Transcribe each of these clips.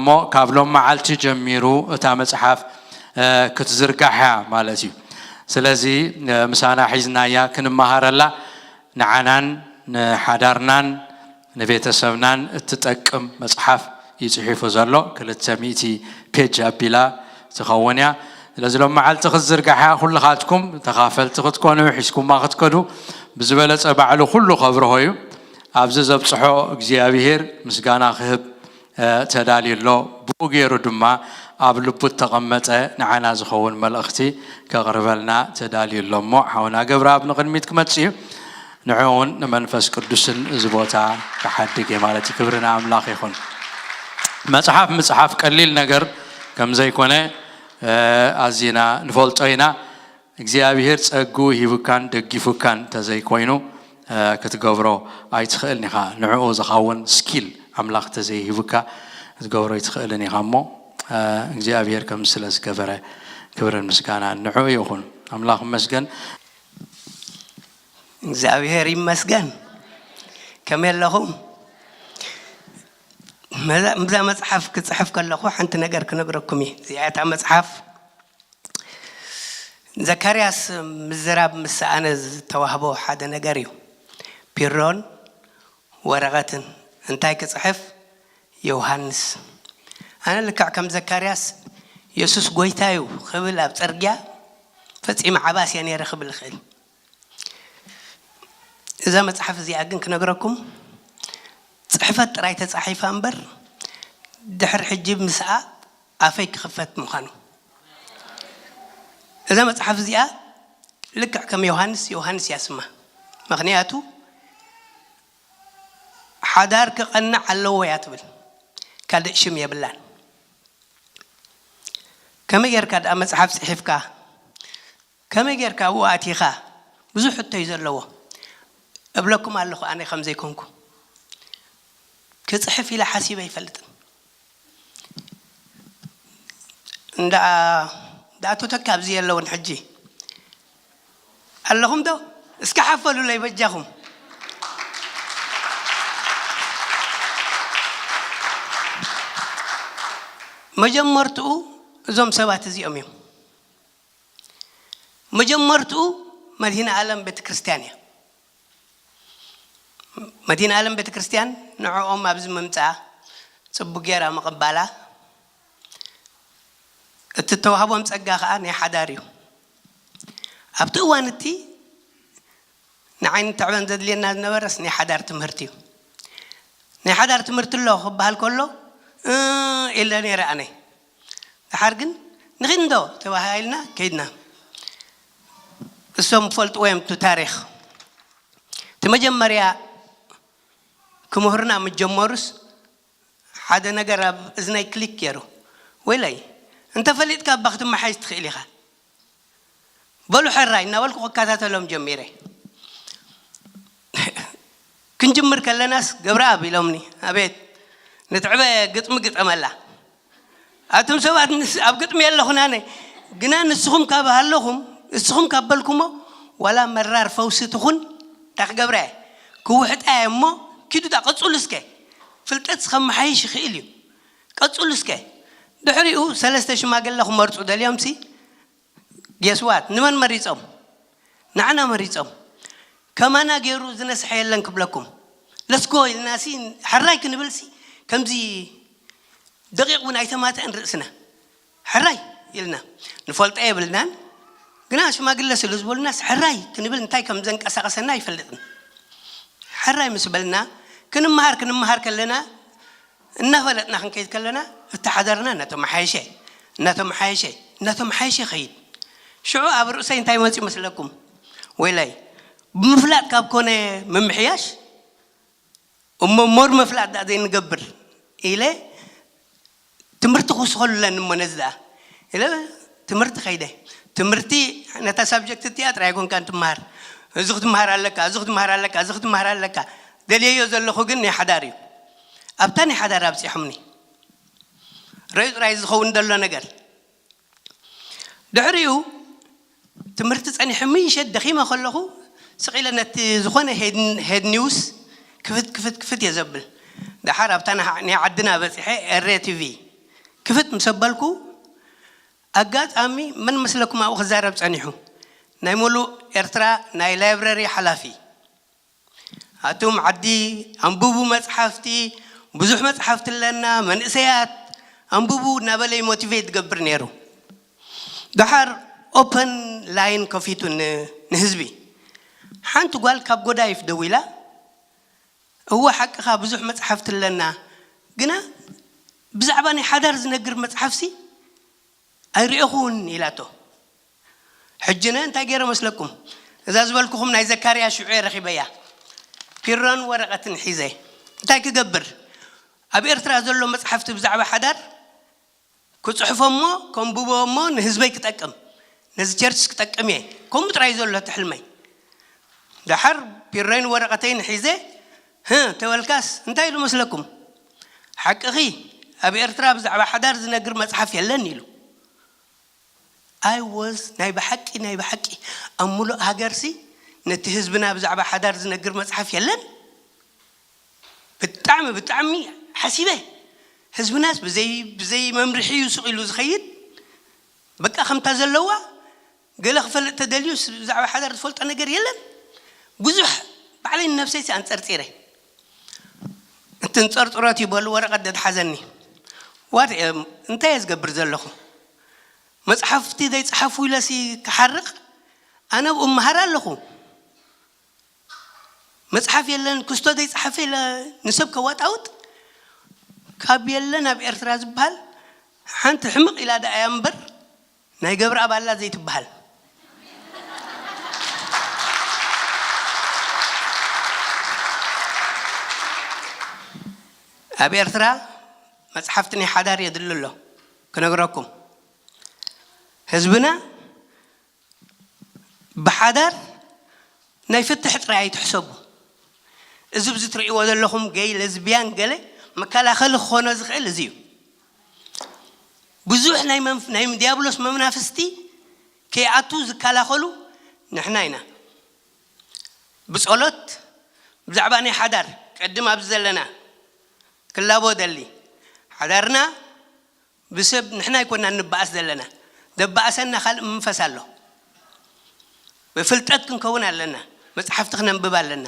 እሞ ካብ ሎም መዓልቲ ጀሚሩ እታ መጽሓፍ ክትዝርጋሕ እያ ማለት እዩ። ስለዚ ምሳና ሒዝናያ ክንመሃረላ ንዓናን ንሓዳርናን ንቤተሰብናን እትጠቅም መጽሓፍ እዩ ጽሒፉ ዘሎ። ክልተ ሚእቲ ፔጅ ኣቢላ ትኸውን እያ። ስለዚ ሎም መዓልቲ ክትዝርጋሓ ኩልኻትኩም ተኻፈልቲ ክትኮኑ ሒዝኩማ ክትከዱ ብዝበለጸ ባዕሉ ኩሉ ከብርሆ እዩ። ኣብዚ ዘብጽሖ እግዚኣብሔር ምስጋና ክህብ ተዳልዩ ኣሎ። ብኡ ገይሩ ድማ ኣብ ልቡ እተቐመጠ ንዓና ዝኸውን መልእኽቲ ከቕርበልና ተዳልዩ ኣሎ እሞ ሓውና ገብረኣብ ንቕድሚት ክመጽእ እዩ። ንዕኡ እውን ንመንፈስ ቅዱስን እዚ ቦታ ክሓድግ እየ ማለት እዩ። ክብሪ ንኣምላኽ ይኹን። መጽሓፍ ምጽሓፍ ቀሊል ነገር ከም ዘይኮነ ኣዚና ንፈልጦ ኢና። እግዚኣብሔር ጸግኡ ሂቡካን ደጊፉካን እንተዘይኮይኑ ክትገብሮ ኣይትኽእልን ኢኻ። ንዕኡ ዝኸውን ስኪል ኣምላኽ እንተዘይሂቡካ ክትገብሮ ኣይትኽእልን ኢኻ እሞ እግዚኣብሔር ከም ስለ ዝገበረ ክብርን ምስጋናን ንዕኡ ይኹን። ኣምላኽ ይመስገን። እግዚኣብሔር ይመስገን። ከመይ ኣለኹም? እዛ መፅሓፍ ክፅሕፍ ከለኹ ሓንቲ ነገር ክነግረኩም እየ። እዚኣ እታ መፅሓፍ ዘካርያስ ምዝራብ ምስ ሰኣነ ዝተዋህቦ ሓደ ነገር እዩ። ፒሮን ወረቐትን እንታይ ክፅሕፍ? ዮሃንስ። ኣነ ልክዕ ከም ዘካርያስ የሱስ ጎይታ እዩ ክብል ኣብ ፅርግያ ፈፂመ ዓባስ እየ ነይረ ክብል እኽእል። እዛ መፅሓፍ እዚኣ ግን ክነግረኩም ፅሕፈት ጥራይ ተፃሒፋ እምበር ድሕሪ ሕጂ ምስኣ ኣፈይ ክኽፈት ምዃኑ። እዛ መፅሓፍ እዚኣ ልክዕ ከም ዮሃንስ ዮሃንስ እያ ስማ። ምኽንያቱ ሓዳር ክቐንዕ ኣለዎ እያ ትብል፣ ካልእ ሽም የብላን። ከመይ ጌርካ ደኣ መፅሓፍ ፅሒፍካ? ከመይ ጌርካ ኣብኡ ኣቲኻ? ብዙሕ ሕቶ እዩ ዘለዎ። እብለኩም ኣለኹ ኣነ ከም ዘይኮንኩ ክፅሕፍ ኢለ ሓሲበ ኣይፈልጥን። እንዳ እንዳ ኣቶ ተካ ኣብዚ የለውን ሕጂ ኣለኹም ዶ? እስኪ ሓፈሉለይ በጃኹም። መጀመርትኡ እዞም ሰባት እዚኦም እዮም። መጀመርትኡ መድህን ዓለም ቤተ ክርስቲያን እያ። መድህን ዓለም ቤተ ክርስቲያን ንዕኦም ኣብዚ ምምፃኣ ፅቡቅ ገይራ ምቕባላ እቲ ተዋህቦም ፀጋ ከዓ ናይ ሓዳር እዩ። ኣብቲ እዋን እቲ ንዓይኒ ትዕበን ዘድልየና ዝነበረስ ናይ ሓዳር ትምህርቲ እዩ። ናይ ሓዳር ትምህርቲ ኣሎ ክበሃል ከሎ እ ኢለ ነይረ ኣነ። ድሓር ግን ንኺድ እንዶ ተባሃሂልና ከይድና። እሶም ፈልጥዎ እዮም እቲ ታሪኽ። እቲ መጀመርያ ክምህሩና ምስ ጀመሩስ ሓደ ነገር ኣብ እዝነይ ክሊክ ገይሩ፣ ወይለይ እንተፈሊጥካ እባ ክትመሓይሽ ትኽእል ኢኻ በሉ ሕራይ እናበልኩ ክከታተሎም ጀሚረ። ክንጅምር ከለናስ ገብረኣብ ኢሎምኒ፣ ኣቤት ንትዕበ ግጥሚ ግጠመላ። ኣቱም ሰባት ኣብ ግጥሚ የለኹን ኣነ ግና ንስኹም ካብ ሃለኹም እስኹም ካብ በልኩሞ ዋላ መራር ፈውሲ ትኹን እንታይ ክገብራ እየ ክውሕጣ እየ እሞ ኪዱ ዳ ቀፅሉ እስከ ፍልጠት ከመሓይሽ ይኽእል እዩ ቀፅሉ እስከ ድሕሪኡ ሰለስተ ሽማግለ ክመርፁ ደልዮም ሲ ጌስዋት ንመን መሪፆም ንዓና መሪፆም ከማና ገይሩ ዝነስሐ የለን ክብለኩም ለስጎ ኢልና ሲ ሕራይ ክንብል ሲ ከምዚ ደቂቕ እውን ኣይተማትአን ርእስና ሕራይ ኢልና ንፈልጦ የብልናን ግና ሽማግለ ስለ ዝበሉናስ ሕራይ ክንብል እንታይ ከም ዘንቀሳቐሰና ኣይፈልጥን ሕራይ ምስ በልና ክንመሃር ክንመሃር ከለና እናፈለጥና ክንከይድ ከለና እቲ ሓዳርና እናተመሓየሸ እናተመሓየሸ እናተመሓየሸ ይኸይድ ሽዑ ኣብ ርእሰይ እንታይ መፅኡ መስለኩም ወይላይ ብምፍላጥ ካብ ኮነ ምምሕያሽ እሞ ሞር ምፍላጥ ደኣ ዘይንገብር ኢለ ትምህርቲ ክውስኸሉ ኣለኒ እሞ ነዚ ደኣ ኢለ ትምህርቲ ከይደ ትምህርቲ ነታ ሳብጀክት እቲኣ ጥራይ ኣይኮንካን ትመሃር እዚ ክትመሃር ኣለካ እዚ ክትመሃር ኣለካ እዚ ክትመሃር ኣለካ ደልየዮ ዘለኹ ግን ናይ ሓዳር እዩ ኣብታ ናይ ሓዳር ኣብፂሖምኒ ረዩ ጥራይ ዝኸውን ዘሎ ነገር ድሕሪኡ ትምህርቲ ጸኒሐ ምሸት ደኺመ ከለኹ ስቕ ኢለ ነቲ ዝኾነ ሄድ ኒውስ ክፍት ክፍት ክፍት እየ ዘብል። ደሓር ኣብታ ናይ ዓድና በጺሐ ኤሬ ቲቪ ክፍት ምስ ኣበልኩ፣ ኣጋጣሚ መን መስለኩም ኣብኡ ክዛረብ ጸኒሑ? ናይ ሙሉእ ኤርትራ ናይ ላይብረሪ ሓላፊ። ኣቱም ዓዲ፣ ኣንብቡ መጽሓፍቲ፣ ብዙሕ መጽሓፍቲ ኣለና፣ መንእሰያት ኣንብቡ እናበለ ሞቲቬት ዝገብር ነይሩ። ደሓር ኦፐን ላይን ከፊቱ ን-፣ ንህዝቢ። ሓንቲ ጓል ካብ ጎዳይፍ ደዊላ፣ "እወ ሓቅኻ ብዙሕ መጽሓፍቲ ኣለና፣ ግና ብዛዕባ ናይ ሓዳር ዝነግር መጽሓፍሲ ኣይርኤኹን" ኢላቶ። ሕጂ ነ እንታይ ገይረ መስለኩም? እዛ ዝበልኩኹም ናይ ዘካርያ ሽዑ እየ ረኺበያ። ፒሮን ወረቐትን ሒዘ። እንታይ ክገብር? ኣብ ኤርትራ ዘሎ መጽሓፍቲ ብዛዕባ ሓዳር ክጽሕፎ እሞ፣ ከንብቦ እሞ፣ ንህዝበይ ክጠቅም፣ ነዚ ቸርችስ ክጠቅም እየ። ከምኡ ጥራይ ዘሎ እቲ ሕልመይ። ደሓር ፒሮይን ወረቐተይን ሒዘ፣ "ህ" ተበልካስ፣ እንታይ ኢሉ መስለኩም? "ሓቅኺ፣ ኣብ ኤርትራ ብዛዕባ ሓዳር ዝነግር መጽሓፍ የለን" ኢሉ። ኣይ ወዝ ናይ ብሓቂ፣ ናይ ብሓቂ፣ ኣብ ሙሉእ ሃገርሲ ነቲ ህዝብና ብዛዕባ ሓዳር ዝነግር መጽሓፍ የለን። ብጣዕሚ፣ ብጣዕሚ ሓሲበ። ህዝብናስ ብዘይ፣ ብዘይ መምርሒ እዩ ስቕ ኢሉ ዝኸይድ። በቃ ከምታ ዘለዋ፣ ገለ ክፈልጥ ተደልዩ ስ-፣ ብዛዕባ ሓዳር ዝፈልጦ ነገር የለን። ብዙሕ ባዕለይ ንነብሰይ ኣንጸርጺረ። እቲ እንጸርጽሮት ይበሉ ወረቐት ደድሓዘኒ። ዋት እየ፣ እንታይ እየ ዝገብር ዘለኹ? መጽሓፍቲ ዘይጸሓፉ ኢለሲ ክሓርቕ? ኣነ ኣብኡ እመሃር ኣለኹ። መጽሓፍ የለን፣ ክስቶ ዘይጸሓፈ ኢለ ንሰብ ከዋጣውጥ? ካብ የለን ኣብ ኤርትራ ዝበሃል ሓንቲ ሕምቕ ኢላ ደኣ እያ እምበር፣ ናይ ገብረኣብ ኣላ ዘይትበሃል። ኣብ ኤርትራ መጽሓፍቲ ናይ ሓዳር የድሊ ኣሎ፣ ክነግረኩም። ህዝብና ብሓዳር ናይ ፍትሕ ጥራይ ኣይትሕሰቡ። እዚ ብዚ ትርእይዎ ዘለኹም ጌይ፣ ለዝቢያን፣ ገለ መከላኸሊ ክኾኖ ዝኽእል እዚ እዩ። ብዙሕ ናይ መንፍ-፣ ናይ ዲያብሎስ መናፍስቲ ከይኣቱ ዝከላኸሉ ንሕና ኢና። ብጸሎት፣ ብዛዕባ ናይ ሓዳር፣ ቅድም ኣብዚ ዘለና ክላቦ ደሊ፣ ሓዳርና ብሰብ ንሕና ኣይኮናን ንበኣስ ዘለና። ዘበኣሰና ካልእ መንፈስ ኣሎ። ብፍልጠት ክንከውን ኣለና። መጽሓፍቲ ክነንብብ ኣለና።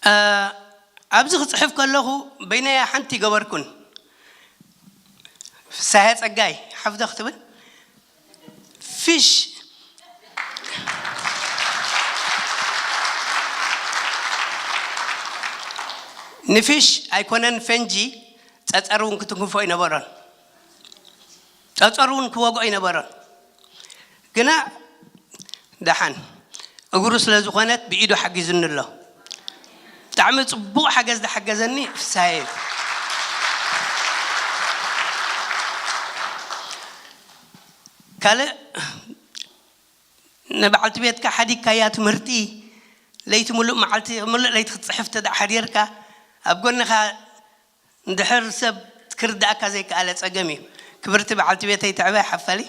እ፣ ኣብዚ ክጽሕፍ ከለኹ በይነያ ሓንቲ ይገበርኩን። ፍሳሄ ጸጋይ፣ ሓፍዶ ክትብል? ፊሽ፣ ንፊሽ ኣይኮነን ፈንጂ፣ ጸጸር እውን ክትንክፎ ኣይነበሮን። ጸጸር እውን ክወግኦ ኣይነበሮን። ግና ደሓን እግሩ ስለ ዝኾነት ብኢዱ ሓጊዙኒ ኣሎ። ብጣዕሚ ጽቡቕ ሓገዝ ዝሓገዘኒ ፍሳሄ እዩ። ካልእ ንበዓልቲ ቤትካ ሓዲግካያ ትምህርቲ ለይቲ ሙሉእ መዓልቲ፣ ሙሉእ ለይቲ ክትጽሕፍ እንተ ደኣ ሓዲርካ፣ ኣብ ጎንኻ እንድሕር ሰብ ክርድኣካ ዘይከኣለ ጸገም እዩ። ክብርቲ በዓልቲ ቤተይ ትዕበ ሓፈሊ።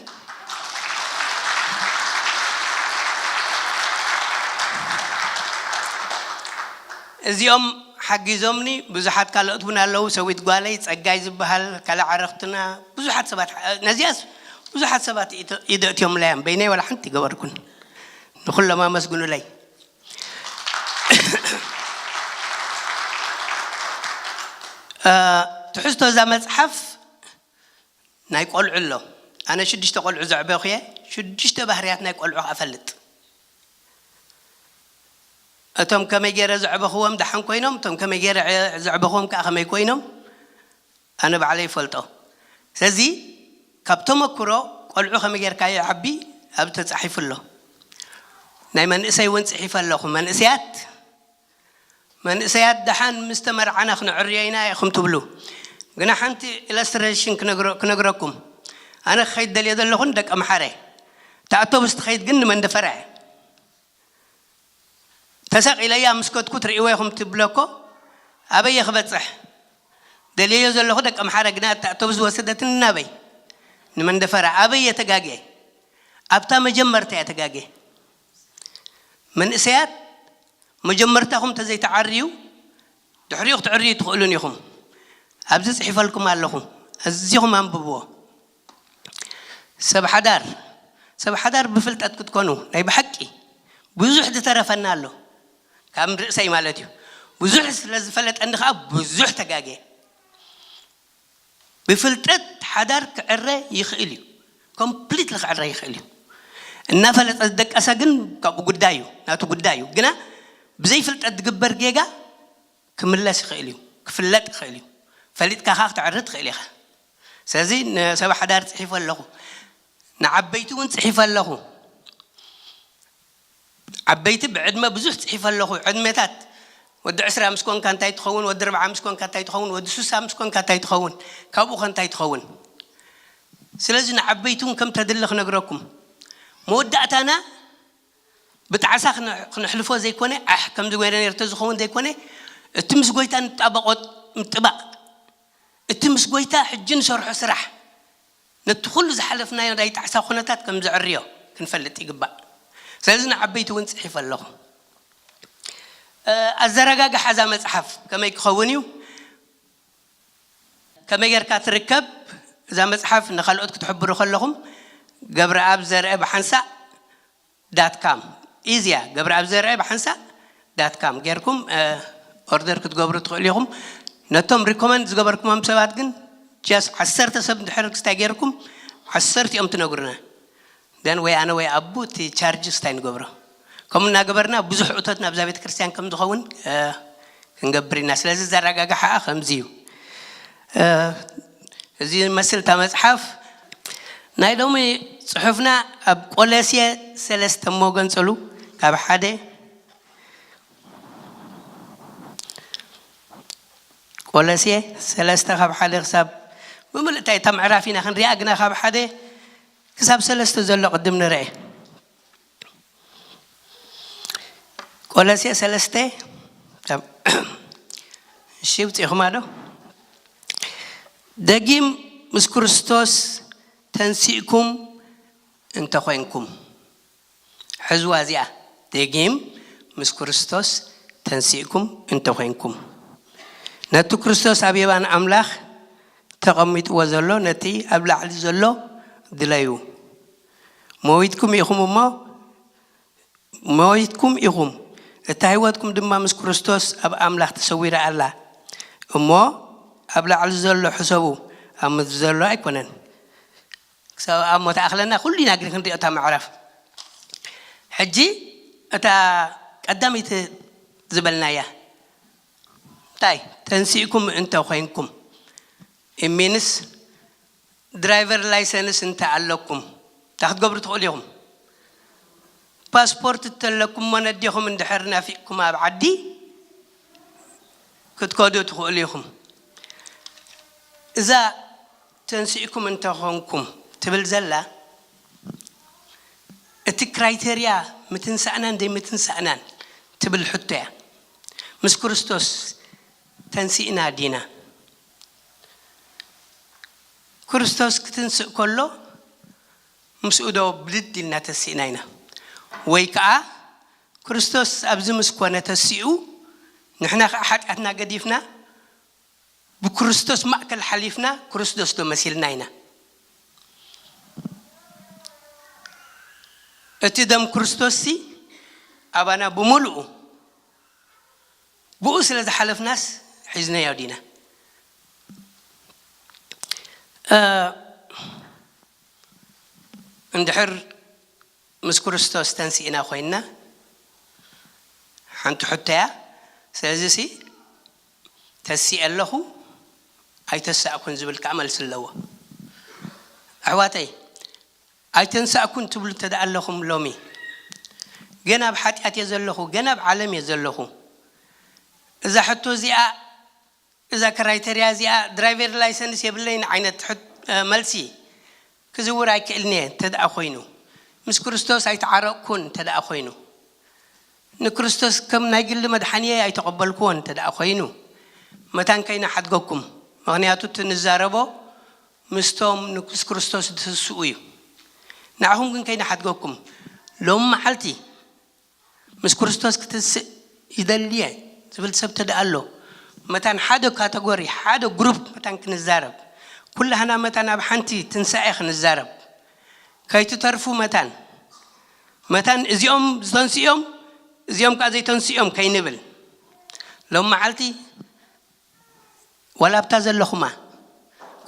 እዚኦም ሓጊዞምኒ፣ ብዙሓት ካልኦት እውን ኣለዉ። ሰዊት ጓለይ፣ ጸጋይ ዝበሃል፣ ካልእ ዓረኽትና፣ ብዙሓት ሰባት፣ ነዚኣስ ብዙሓት ሰባት ኢደ-፣ ኢደ እትዮምለይ እዮም። በይነይ ዋላ ሓንቲ ይገበርኩን። ንኹሎም ኣመስግኑለይ። እ፣ ትሕዝቶ እዛ መጽሓፍ ናይ ቆልዑ ኣሎ። ኣነ ሽዱሽተ ቆልዑ ዘዕበኹ እየ። ሽዱሽተ ባህርያት ናይ ቆልዑ እፈልጥ። እቶም ከመይ ገይረ ዘዕበኽዎም ደሓን ኮይኖም፣ እቶም ከመይ ገይረ ዘዕበኽዎም ከኣ ከመይ ኮይኖም ኣነ ባዕለይ ይፈልጦ። ስለዚ ካብ ተመክሮ ቆልዑ ከመይ ጌርካ ይዓቢ ኣብ ተጻሒፉ ኣሎ። ናይ መንእሰይ እውን ጽሒፈ ኣለኹ። መንእሰያት፣ መንእሰያት ደሓን ምስ ተመርዓና ክነዕርዮ ኢና ኢኹም ትብሉ። ግና ሓንቲ ኢለስትሬሽን ክነግሮ-፣ ክነግረኩም። ኣነ ክኸይድ ደልየ ዘለኹን ደቀ መሓረ። እታ ኣውቶቡስ ትኸይድ ግን ንመንደፈራ እያ። ተሰቒለያ ምስ ከድኩ ትርእይዎ ኢኹም ትብሎ እኮ፣ ኣበይ እየ ክበጽሕ? ደልየዮ ዘለኹ ደቀ ምሓረ፣ ግና እታ ኣውቶቡስ ዝወሰደትኒ ናበይ? ንመንደፈራ። ኣበይ እየ ተጋግየ? ኣብታ መጀመርታ እየ ተጋግየ። መንእሰያት፣ መጀመርታኹም ተዘይተዓርዩ፣ ድሕሪኡ ክትዕርዩ ትኽእሉን ኢኹም። ኣብዚ ጽሒፈልኩም ኣለኹ፣ ኣዚኹም ኣንብብዎ። ሰብ ሓዳር ሰብ ሓዳር ብፍልጠት ክትኮኑ ናይ ብሓቂ ብዙሕ ዝተረፈና ኣሎ፣ ካብ ርእሰይ ማለት እዩ። ብዙሕ ስለ ዝፈለጠኒ ከዓ ብዙሕ ተጋግየ። ብፍልጠት ሓዳር ክዕረ ይኽእል እዩ። ኮምፕሊትሊ ክዕረ ይኽእል እዩ። እናፈለጠ ዝደቀሰ ግን ካብኡ ጉዳይ እዩ፣ ናቱ ጉዳይ እዩ። ግና ብዘይ ፍልጠት ዝግበር ጌጋ ክምለስ ይኽእል እዩ፣ ክፍለጥ ይኽእል እዩ። ፈሊጥካ ከዓ ክትዕሪ ትኽእል ኢኻ። ስለዚ ንሰብ ሓዳር ፅሒፈ ኣለኹ፣ ንዓበይቲ እውን ፅሒፈ ኣለኹ። ዓበይቲ ብዕድመ ብዙሕ ጽሒፈ ኣለኹ። ዕድመታት ወዲ ዕስራ ምስ ኮንካ እንታይ ትኸውን፣ ወዲ ኣርብዓ ምስ ኮንካ እንታይ ትኸውን፣ ወዲ ስሳ ምስ ኮንካ እንታይ ትኸውን፣ ካብኡ ከ እንታይ ትኸውን? ስለዚ ንዓበይቲ እውን ከም ተድሊ ክነግረኩም። መወዳእታና ብጣዕሳ ክነ- ክነሕልፎ ዘይኮነ፣ ዓሕ ከምዚ ወይረ ነርተ ዝኸውን ዘይኮነ፣ እቲ ምስ ጎይታ ንጣበቆ ምጥባቕ፣ እቲ ምስ ጎይታ ሕጂ ንሰርሖ ስራሕ ነቲ ኩሉ ዝሓለፍናዮ ናይ ጣዕሳ ኩነታት ከም ዘዕርዮ ክንፈልጥ ይግባእ። ስለዚ ንዓበይቲ እውን ጽሒፈ ኣለኹ። እ፣ ኣዘረጋግሓ እዛ መጽሓፍ ከመይ ክኸውን እዩ? ከመይ ጌርካ ትርከብ? እዛ መጽሓፍ ንኻልኦት ክትሕብሩ ከለኹም ገብረኣብ ዘርአ ብሓንሳእ ዳት ካም ኢዚያ ገብረኣብ ዘርአ ብሓንሳእ ዳት ካም ጌርኩም ኦርደር ክትገብሩ ትኽእሉ ኢኹም። ነቶም ሪኮመንድ ዝገበርኩሞም ሰባት ግን ጀስ ዓሰርተ ሰብ እንድሕር ክስታይ ጌርኩም ዓሰርቲኦም ትነግሩና። ደን ወይ ኣነ ወይ ኣቡ እቲ ቻርጅ ክስታይ ንገብሮ። ከምኡ እናገበርና ብዙሕ እቶት ናብዛ ቤተ ክርስቲያን ከም ዝኸውን ክንገብር ኢና። ስለዚ ዘረጋግሓኣ ከምዚ እዩ። እዚ መስል እታ መጽሓፍ ናይ ሎሚ ጽሑፍና ኣብ ቆለስየ ሰለስተ እሞ ገንጽሉ ካብ ሓደ ቆለስየ ሰለስተ ካብ ሓደ ክሳብ ብምልእታ እታ ምዕራፍ ኢና ክንሪኣ ግና ካብ ሓደ ክሳብ ሰለስተ ዘሎ ቅድም ንርአ። ቆለሴ ሰለስተ እሺ ውፅኢኹማ ዶ? ደጊም ምስ ክርስቶስ ተንሲእኩም እንተኾይንኩም። ሕዝዋ እዚኣ ደጊም ምስ ክርስቶስ ተንሲእኩም እንተኾይንኩም፣ ነቲ ክርስቶስ ኣብ የማን ኣምላኽ ተቐሚጥዎ ዘሎ ነቲ ኣብ ላዕሊ ዘሎ ድለዩ። ሞይትኩም ኢኹም እሞ ሞይትኩም ኢኹም፣ እታ ህይወትኩም ድማ ምስ ክርስቶስ ኣብ ኣምላኽ ተሰዊራ ኣላ። እሞ ኣብ ላዕሊ ዘሎ ሕሰቡ፣ ኣብ ምድሪ ዘሎ ኣይኮነን። ክሳብ ኣብ ሞት ኣኽለና ኩሉ ኢና ግን ክንሪኦ እታ ምዕራፍ። ሕጂ እታ ቀዳመይቲ ዝበልናያ እንታይ ተንሲእኩም እንተ ኮይንኩም ኢሚንስ ድራይቨር ላይሰንስ እንተ ኣለኩም እንታይ ክትገብሩ ትኽእሉ ኢኹም? ፓስፖርት እተለኩም እሞ ነዴኹም እንድሕር ናፊቕኩም ኣብ ዓዲ ክትከዱ ትኽእሉ ኢኹም። እዛ ተንሲእኩም እንተኾንኩም ትብል ዘላ እቲ ክራይቴርያ ምትንሳእናን ዘይምትንሳእናን ትብል ሕቶ እያ። ምስ ክርስቶስ ተንሲእና ዲና? ክርስቶስ ክትንስእ ከሎ ምስኡ ዶ ብድድ ኢልና ተሲእና ኢና? ወይ ከዓ ክርስቶስ ኣብዚ ምስ ኮነ ተሲኡ ንሕና ከዓ ሓጢኣትና ገዲፍና ብክርስቶስ ማእከል ሓሊፍና ክርስቶስ ዶ መሲልና ኢና? እቲ ደም ክርስቶስሲ ኣባና ብምሉኡ ብኡ ስለ ዝሓለፍናስ ሒዝናዮ ዲና? እ፣ እንድሕር ምስ ክርስቶስ ተንሲእና ኮይንና ሓንቲ ሕቶ እያ። ስለዚ ሲ ተሲኤ ኣለኹ ኣይተሳእኩን ዝብል ከዓ መልሲ ኣለዎ። ኣሕዋተይ ኣይተንሳእኩን ትብሉ እንተ ደኣ ኣለኹም ሎሚ ገና ኣብ ሓጢኣት እየ ዘለኹ፣ ገና ኣብ ዓለም እየ ዘለኹ። እዛ ሕቶ እዚኣ እዛ ክራይተርያ እዚኣ ድራይቨር ላይሰንስ የብለይን ዓይነት ሕት- እ፣ መልሲ ክዝውር ኣይክእልን እየ እንተ ደኣ ኮይኑ፣ ምስ ክርስቶስ ኣይተዓረቕኩን እንተ ደኣ ኮይኑ፣ ንክርስቶስ ከም ናይ ግሊ መድሓንየ ኣይተቐበልኩዎን እንተ ደኣ ኮይኑ፣ መታን ከይንሓድገኩም። ምኽንያቱ እቲ ንዛረቦ ምስቶም ምስ ክርስቶስ ዝተስኡ እዩ። ንዓኹም ግን ከይንሓድገኩም፣ ሎም መዓልቲ ምስ ክርስቶስ ክትስእ ይደሊ እየ ዝብል ሰብ ተደኣ ኣሎ፣ መታን ሓደ ካተጎሪ፣ ሓደ ግሩፕ መታን ክንዛረብ፣ ኩላህና መታን ኣብ ሓንቲ ትንሳኤ ክንዛረብ፣ ከይትተርፉ መታን፣ መታን እዚኦም ዝተንስኦም፣ እዚኦም ከኣ ዘይተንስኦም ከይንብል። ሎም መዓልቲ ዋላ ኣብታ ዘለኹማ፣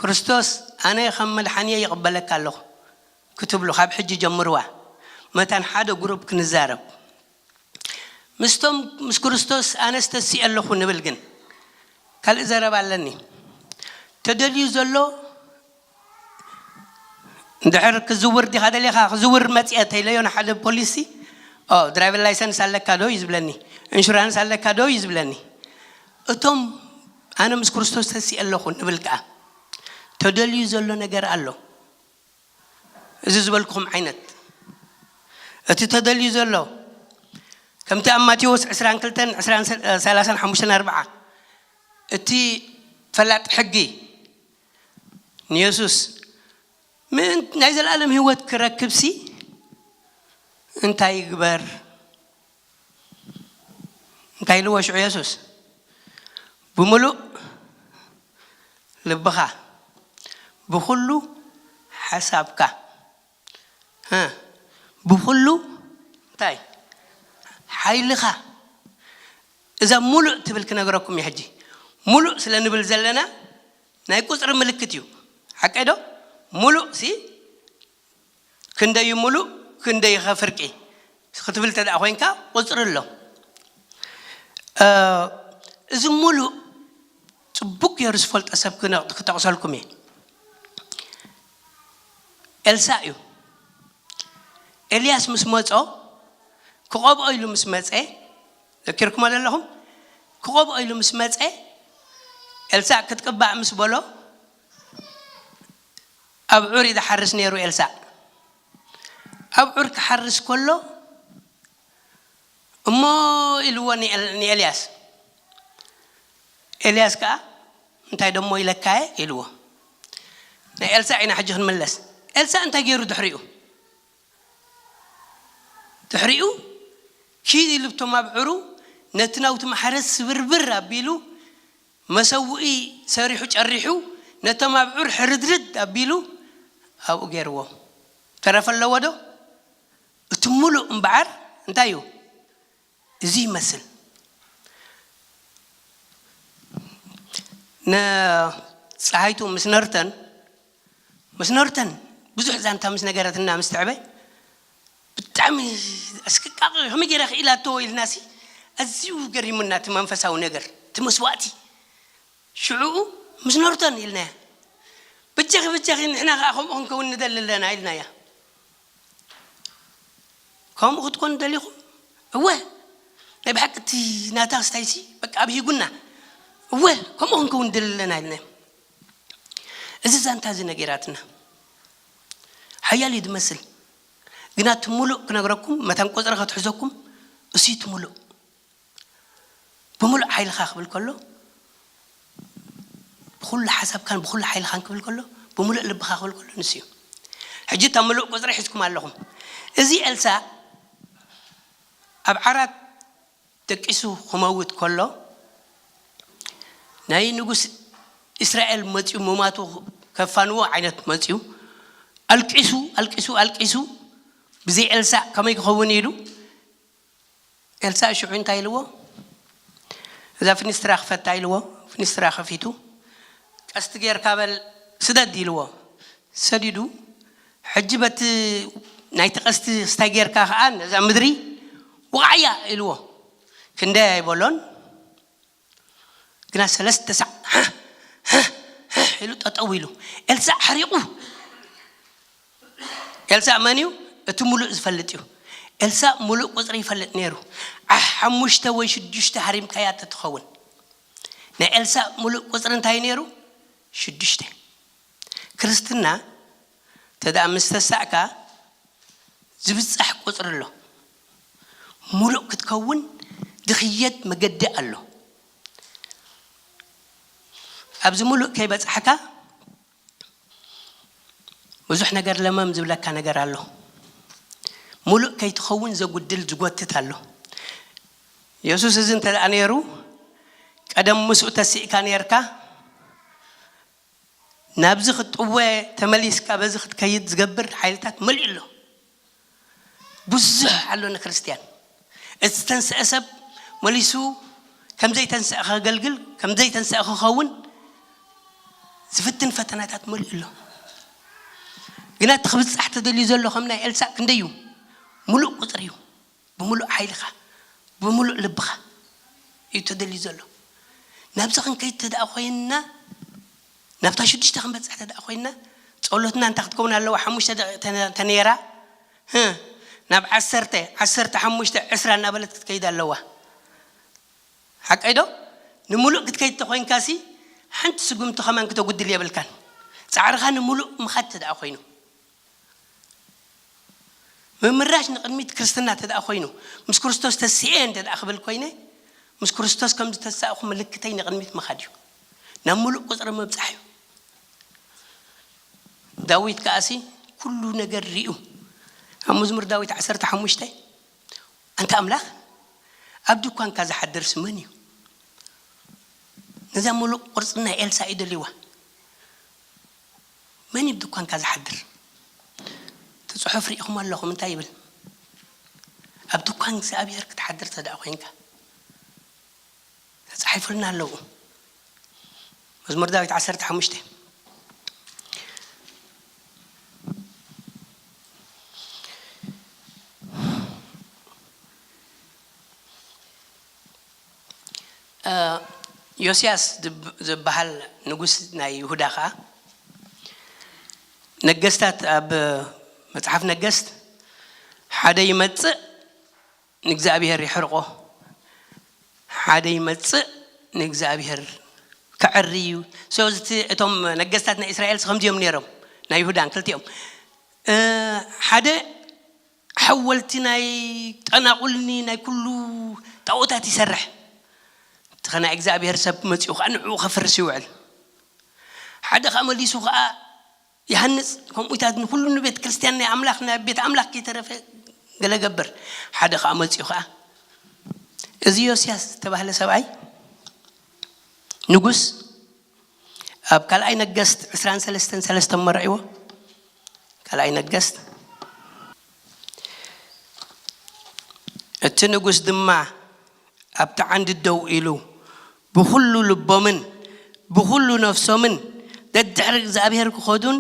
ክርስቶስ ኣነ ከም መድሓንየ ይቕበለካ ኣለኹ ክትብሉ ካብ ሕጂ ጀምርዋ። መታን ሓደ ግሩፕ ክንዛረብ። ምስቶም ምስ ክርስቶስ ኣነስ ተሲኤ ኣለኹ ንብል ግን ካልእ ዘረባ ኣለኒ። ተደልዩ ዘሎ እንድሕር ክዝውር ዲኻ ደሊኻ ክዝውር መፅአ ተይለዮ ንሓደ ፖሊሲ ድራይቨር ላይሰንስ ኣለካ ዶ እዩ ዝብለኒ፣ ኢንሹራንስ ኣለካ ዶ እዩ ዝብለኒ። እቶም ኣነ ምስ ክርስቶስ ተሲኤ ኣለኹ ንብል ከዓ ተደልዩ ዘሎ ነገር ኣሎ። እዚ ዝበልኩኹም ዓይነት እቲ ተደልዩ ዘሎ ከምቲ ኣብ ማቴዎስ ዕስራን ክልተን ዕስራን ሰላሳን ሓሙሽተን ኣርብዓ እቲ ፈላጥ ሕጊ ንየሱስ ምእን ናይ ዘለኣለም ህይወት ክረክብሲ እንታይ ይግበር? እንታይ ኢልዎ ሽዑ የሱስ? ብምሉእ ልብኻ፣ ብኹሉ ሓሳብካ፣ እ፣ ብኹሉ እንታይ ሓይልኻ። እዛ ሙሉእ ትብል ክነግረኩም እየ ሕጂ። ሙሉእ ስለ ንብል ዘለና ናይ ቁፅሪ ምልክት እዩ። ሓቀይ ዶ? ሙሉእ ሲ ክንደይ ሙሉእ ክንደይ ኸ ፍርቂ ክትብል እንተ ደኣ ኮይንካ ቁፅሪ ኣሎ። እ፣ እዚ ሙሉእ ፅቡቅ ገይሩ ዝፈልጦ ሰብ ክነ-፣ ክጠቕሰልኩም እየ። ኤልሳእ እዩ። ኤልያስ ምስ መጾ ክቐብኦ ኢሉ ምስ መጸ፣ ዘኪርኩሞ ዘለኹም? ክቐብኦ ኢሉ ምስ መጸ፣ ኤልሳእ ክትቅባእ ምስ በሎ፣ ኣብ ዑር እዩ ዝሓርስ ነይሩ ኤልሳእ። ኣብ ዑር ክሓርስ ከሎ፣ እሞ ኢልዎ ንኤል-፣ ንኤልያስ። ኤልያስ ከኣ፣ "እንታይ ደሞ ኢለካየ?" ኢልዎ። ናይ ኤልሳዕ ኢና ሕጂ ክንምለስ። ኤልሳዕ እንታይ ገይሩ ድሕሪኡ? ድሕሪኡ ኪድ ኢሉ ብቶም ኣብዕሩ ነቲ ናውቲ ማሕረስ ስብርብር ኣቢሉ መሰውኢ ሰሪሑ ጨሪሑ ነቶም ኣብዑር ሕርድርድ ኣቢሉ ኣብኡ ገይርዎም። ተረፈ ኣለዎ ዶ? እቲ ሙሉእ እምበዓር እንታይ እዩ? እዚ ይመስል። ንፀሃይቱ ምስ ነርተን፣ ምስ ነርተን ብዙሕ ዛንታ ምስ ነገረትና ምስ ትዕበ፣ ብጣዕሚ ኣስቅቃቂ፣ ከመይ ገይራ ክኢላቶ ኢልናሲ፣ ኣዝዩ ገሪሙና እቲ መንፈሳዊ ነገር፣ እቲ መስዋእቲ። ሽዑኡ ምስ ነርተን ኢልናያ፣ "በጃኺ፣ በጃኺ፣ ንሕና ኸዓ ከምኡ ክንከውን ንደሊ ኣለና" ኢልናያ። "ከምኡ ክትኮኑ ደሊኹም?" "እወ፣ ናይ ብሓቂ እቲ ናታ ክስታይሲ በቃ ኣብሂጉና። እወ፣ ከምኡ ክንከውን ንደሊ ኣለና" ኢልናያ። እዚ ዛንታ እዚ ነጊራትና። ሓያል እዩ ዝመስል። ግና እቲ ሙሉእ ክነግረኩም፣ መታን ቁፅሪ ከትሕዘኩም፣ እሱ እቲ ሙሉእ። ብምሉእ ሓይልኻ ክብል ከሎ፣ ብኹሉ ሓሳብካን ብኹሉ ሓይልኻን ክብል ከሎ፣ ብምሉእ ልብኻ ክብል ከሎ፣ ንሱ እዩ። ሕጂ እታ ምሉእ ቁፅሪ ሒዝኩም ኣለኹም። እዚ ኤልሳዕ ኣብ ዓራት ደቂሱ ክመውት ከሎ፣ ናይ ንጉስ እስራኤል መፅዩ፣ ምማቱ ከፋንዎ ዓይነት መፅዩ፣ ኣልቂሱ፣ ኣልቂሱ፣ ኣልቂሱ፣ ብዘይ ኤልሳዕ ከመይ ክኸውን ኢሉ፣ ኤልሳዕ ሽዑ እንታይ ኢልዎ? "እዛ ፍኒስትራ ክፈታ" ኢልዎ። ፍኒስትራ ከፊቱ፣ "ቀስቲ ጌርካ በል ስደድ" ኢልዎ። ሰዲዱ፣ "ሕጂ በቲ ናይቲ ቀስቲ ስታይ ጌርካ ከኣ ነዛ ምድሪ ውቓዕያ" ኢልዎ። ክንደይ ኣይበሎን፣ ግና ሰለስተ ሳዕ ሃህ፣ ሃህ፣ ሃህ ኢሉ ጠጠው ኢሉ። ኤልሳዕ ሓሪቑ። ኤልሳዕ መን እዩ? እቲ ሙሉእ ዝፈልጥ እዩ። ኤልሳዕ ሙሉእ ቁፅሪ ይፈልጥ ነይሩ። ዓ-፣ ሓሙሽተ ወይ ሽዱሽተ ሃሪምካያ ተትኸውን። ናይ ኤልሳዕ ሙሉእ ቁፅሪ እንታይ ነይሩ? ሽዱሽተ። ክርስትና እንተ ደኣ ምስ ተሳእካ ዝብጻሕ ቁጽሪ ኣሎ። ሙሉእ ክትከውን ዝኽየድ መገዲ ኣሎ። ኣብዚ ሙሉእ ከይበጻሕካ ብዙሕ ነገር ለመም ዝብለካ ነገር ኣሎ። ሙሉእ ከይትኸውን ዘጉድል ዝጎትት ኣሎ። የሱስ እዚ እንተ ደኣ ነይሩ፣ ቀደም ምስኡ ተሲእካ ነርካ፣ ናብዚ ክትጥወ ተመሊስካ በዚ ክትከይድ ዝገብር ሓይልታት መሊኡ ኣሎ። ብዙሕ ኣሎ ንክርስትያን። እቲ ዝተንስአ ሰብ መሊሱ ከም ዘይተንስአ ከገልግል፣ ከም ዘይተንስአ ክኸውን ዝፍትን ፈተናታት መሊኡ ኣሎ። ግና እቲ ክብጻሕ ተደልዩ ዘሎ ከም ናይ ኤልሳዕ ክንደይ እዩ? ምሉእ ቁጽሪ እዩ። ብምሉእ ሓይልኻ፣ ብምሉእ ልብኻ እዩ ተደልዩ ዘሎ። ናብዚ ክንከይድ ተደኣ ኮይንና፣ ናብታ ሽዱሽተ ክንበጽሕ ተደኣ ኮይንና፣ ጸሎትና እንታይ ክትከውን ኣለዋ? ሓሙሽተ ደቂቕ ተነ-፣ ተነይራ፣ ህ፣ ናብ ዓሰርተ፣ ዓሰርተ ሓሙሽተ፣ ዕስራ እናበለት ክትከይድ ኣለዋ። ሓቀይ ዶ? ንምሉእ ክትከይድ ተኾይንካሲ፣ ሓንቲ ስጉምቲ ከማን ክተጉድል የብልካን። ጻዕርኻ ንምሉእ ምኻድ ተደኣ ኮይኑ። ምምራሽ ንቕድሚት ክርስትና ተደኣ ኮይኑ፣ ምስ ክርስቶስ ተሲኤ እንተ ደኣ ክብል ኮይነ፣ ምስ ክርስቶስ ከም ዝተሳእኹ ምልክተይ ንቕድሚት ምኻድ እዩ። ናብ ምሉእ ቁጽሪ ምብጻሕ እዩ። ዳዊት ከኣሲ ኩሉ ነገር ሪኡ። ኣብ መዝሙር ዳዊት ዓሰርተ ሓሙሽተ፣ ኣንታ ኣምላኽ፣ ኣብ ድኳንካ ዝሓድርስ መን እዩ? ነዛ ምሉእ ቅርጺ ናይ ኤልሳ እዩ ደልይዋ። መን እዩ ኣብ ድኳንካ ዝሓድር? እቲ ጽሑፍ ርኢኹም ኣለኹም፣ እንታይ ይብል? ኣብ ድኳን እግዚኣብሔር ክትሓድር ተደኣ ኮይንካ፣ ተጻሒፉልና ኣለዉ። መዝሙር ዳዊት ዓሰርተ ሓሙሽተ። እ፣ ዮስያስ ዝብ-፣ ዝበሃል ንጉስ ናይ ይሁዳ ኸኣ፣ ነገስታት ኣብ መጽሓፍ ነገስት፣ ሓደ ይመጽእ ንእግዚኣብሔር የሕርቆ፣ ሓደ ይመጽእ ንእግዚኣብሔር ከዐሪ እዩ። ስለዚ እቲ፣ እቶም ነገስታት ናይ እስራኤል ከምዚኦም ነይሮም፣ ናይ ይሁዳን ክልቲኦም። እ፣ ሓደ ሓወልቲ ናይ ጠናቑልኒ ናይ ኩሉ ጣኦታት ይሰርሕ። እቲ ኸ ናይ እግዚኣብሔር ሰብ መጺኡ ኸኣ ንዕኡ ኸፍርስ ይውዕል። ሓደ ኸኣ መሊሱ ኸኣ ይሃንጽ፣ ከምኡታት ንኹሉ ንቤተ ክርስቲያን ናይ ኣምላኽ፣ ናይ ቤት ኣምላኽ ከይተረፈ ገለ ገብር። ሓደ ኸኣ መጺኡ ኸኣ እዚ ዮስያስ ዝተባህለ ሰብኣይ ንጉስ ኣብ ካልኣይ ነገስት ዕስራን ሰለስተን ሰለስተ መርዒዎ። ካልኣይ ነገስት። እቲ ንጉስ ድማ ኣብቲ ዓንዲ ደው ኢሉ ብኹሉ ልቦምን ብኹሉ ነፍሶምን ደድሕሪ እግዚኣብሔር ክኸዱን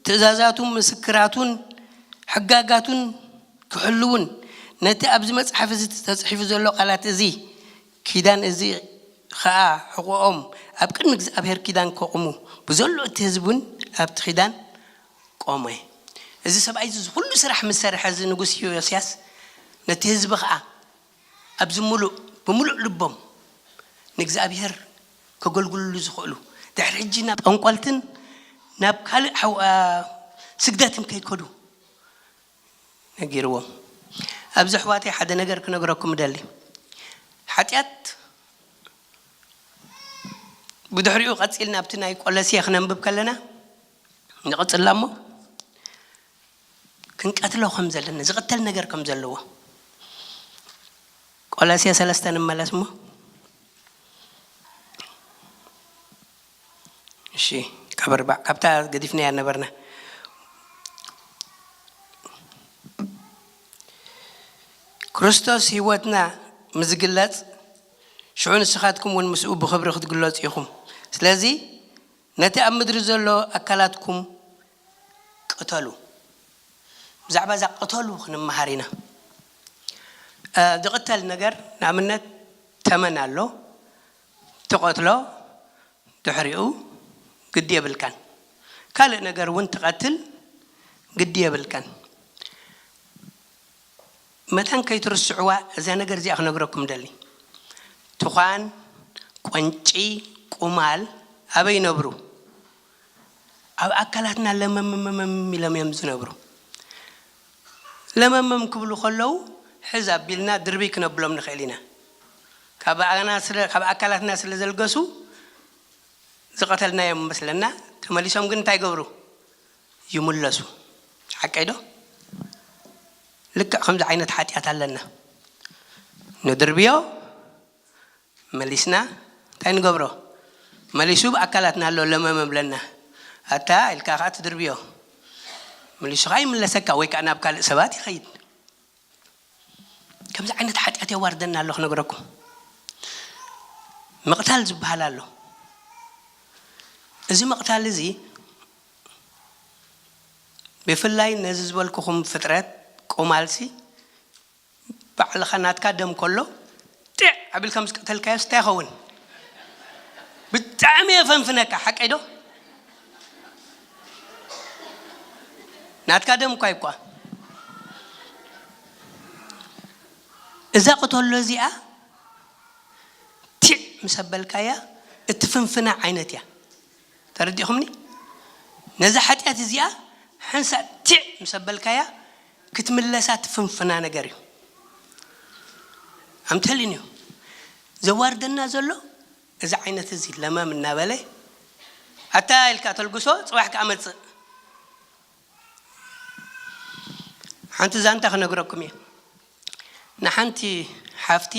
ትእዛዛቱን ምስክራቱን ሕጋጋቱን ክሕልውን ነቲ ኣብዚ መጽሓፍ እዚ ተጽሒፉ ዘሎ ቃላት እዚ ኪዳን እዚ ኸኣ ሕቖኦም ኣብ ቅድሚ እግዚኣብሔር ኪዳን ከቑሙ ብዘሎ እቲ ህዝቢ እውን ኣብቲ ኪዳን ቆመ። እዚ ሰብኣይ እዚ ኩሉ ስራሕ ምስ ሰርሐ፣ እዚ ንጉስ ዮስያስ ነቲ ህዝቢ ኸኣ ኣብዚ ምሉእ፣ ብምሉእ ልቦም ንእግዚኣብሔር ከገልግልሉ ዝኽእሉ፣ ድሕሪ ሕጂ ናብ ጠንቆልትን ናብ ካልእ ሓው-፣ ኣ፣ ስግደትን ከይከዱ ነጊርዎም። ኣብዚ ኣሕዋተይ ሓደ ነገር ክነግረኩም እደሊ። ሓጢኣት ብድሕሪኡ ቀጺልና ኣብቲ ናይ ቆለስየ ክነንብብ ከለና፣ ንቐጽላ እሞ፣ ክንቀትሎ ከም ዘለና፣ ዝቕተል ነገር ከም ዘለዎ። ቆላስያ ሰለስተ ንመለስ እሞ። እሺ፣ ካብ ኣርባዕ፣ ካብታ ገዲፍናያ ነበርና። ክርስቶስ ህይወትና ምስ ዝግለጽ፣ ሽዑ ንስኻትኩም እውን ምስኡ ብኽብሪ ክትግለጹ ኢኹም። ስለዚ፣ ነቲ ኣብ ምድሪ ዘሎ ኣካላትኩም ቅተሉ። ብዛዕባ እዛ ቅተሉ ክንመሃር ኢና። እ፣ ዝቕተል ነገር፣ ንኣብነት፣ ተመን ኣሎ፣ ትቐትሎ፣ ድሕሪኡ ግዲ የብልካን። ካልእ ነገር እውን ትቐትል፣ ግዲ የብልካን። መታን ከይትርስዕዋ እዛ ነገር እዚኣ ክነግረኩም ደሊ። ትዃን፣ ቆንጪ፣ ቁማል ኣበይ ይነብሩ? ኣብ ኣካላትና ለመምመመም ኢሎም እዮም ዝነብሩ። ለመመም ክብሉ ከለዉ ሕዝ ኣቢልና ድርብይ ክነብሎም ንኽእል ኢና። ካብ ኣና ስለ-፣ ካብ ኣካላትና ስለ ዘልገሱ ዝቐተልናዮም መስለና፣ ተመሊሶም ግን እንታይ ይገብሩ? ይምለሱ። ሓቀይ ዶ? ልክዕ ከምዚ ዓይነት ሓጢኣት ኣለና። ንድርብዮ፣ መሊስና እንታይ ንገብሮ? መሊሱ ብኣካላትና ኣሎ ለመመ ብለና። ኣታ ኢልካ ከዓ ትድርብዮ። መሊሱ ከዓ ይምለሰካ ወይ ከዓ ናብ ካልእ ሰባት ይኸይድ። ከምዚ ዓይነት ሓጢኣት የዋርደና ኣሎ ክነግረኩም። ምቕታል ዝበሃል ኣሎ። እዚ ምቕታል እዚ ብፍላይ ነዚ ዝበልኩኹም ፍጥረት ቁማልሲ ባዕልኻ ናትካ ደም ከሎ ጥዕ ኣቢልካ ምስ ቀተልካዮ ስታይ ይኸውን። ብጣዕሚ የፈንፍነካ፣ ሓቀይ ዶ? ናትካ ደም እኳ ይኳ። እዛ ቅተሎ እዚኣ ቲዕ ምስ ኣበልካያ እትፍንፍና ዓይነት እያ። ተረዲኹምኒ? ነዛ ሓጢኣት እዚኣ ሓንሳእ ቲዕ ምስ ኣበልካያ ክትምለሳ ትፍንፍና ነገር እዩ። ኣምተልን እዩ ዘዋርደና ዘሎ። እዚ ዓይነት እዚ ለመም እናበለ ኣታ ኢልካ ተልግሶ፣ ፅባሕ ከዓ መፅእ። ሓንቲ ዛንታ ክነግረኩም እየ። ንሓንቲ ሓፍቲ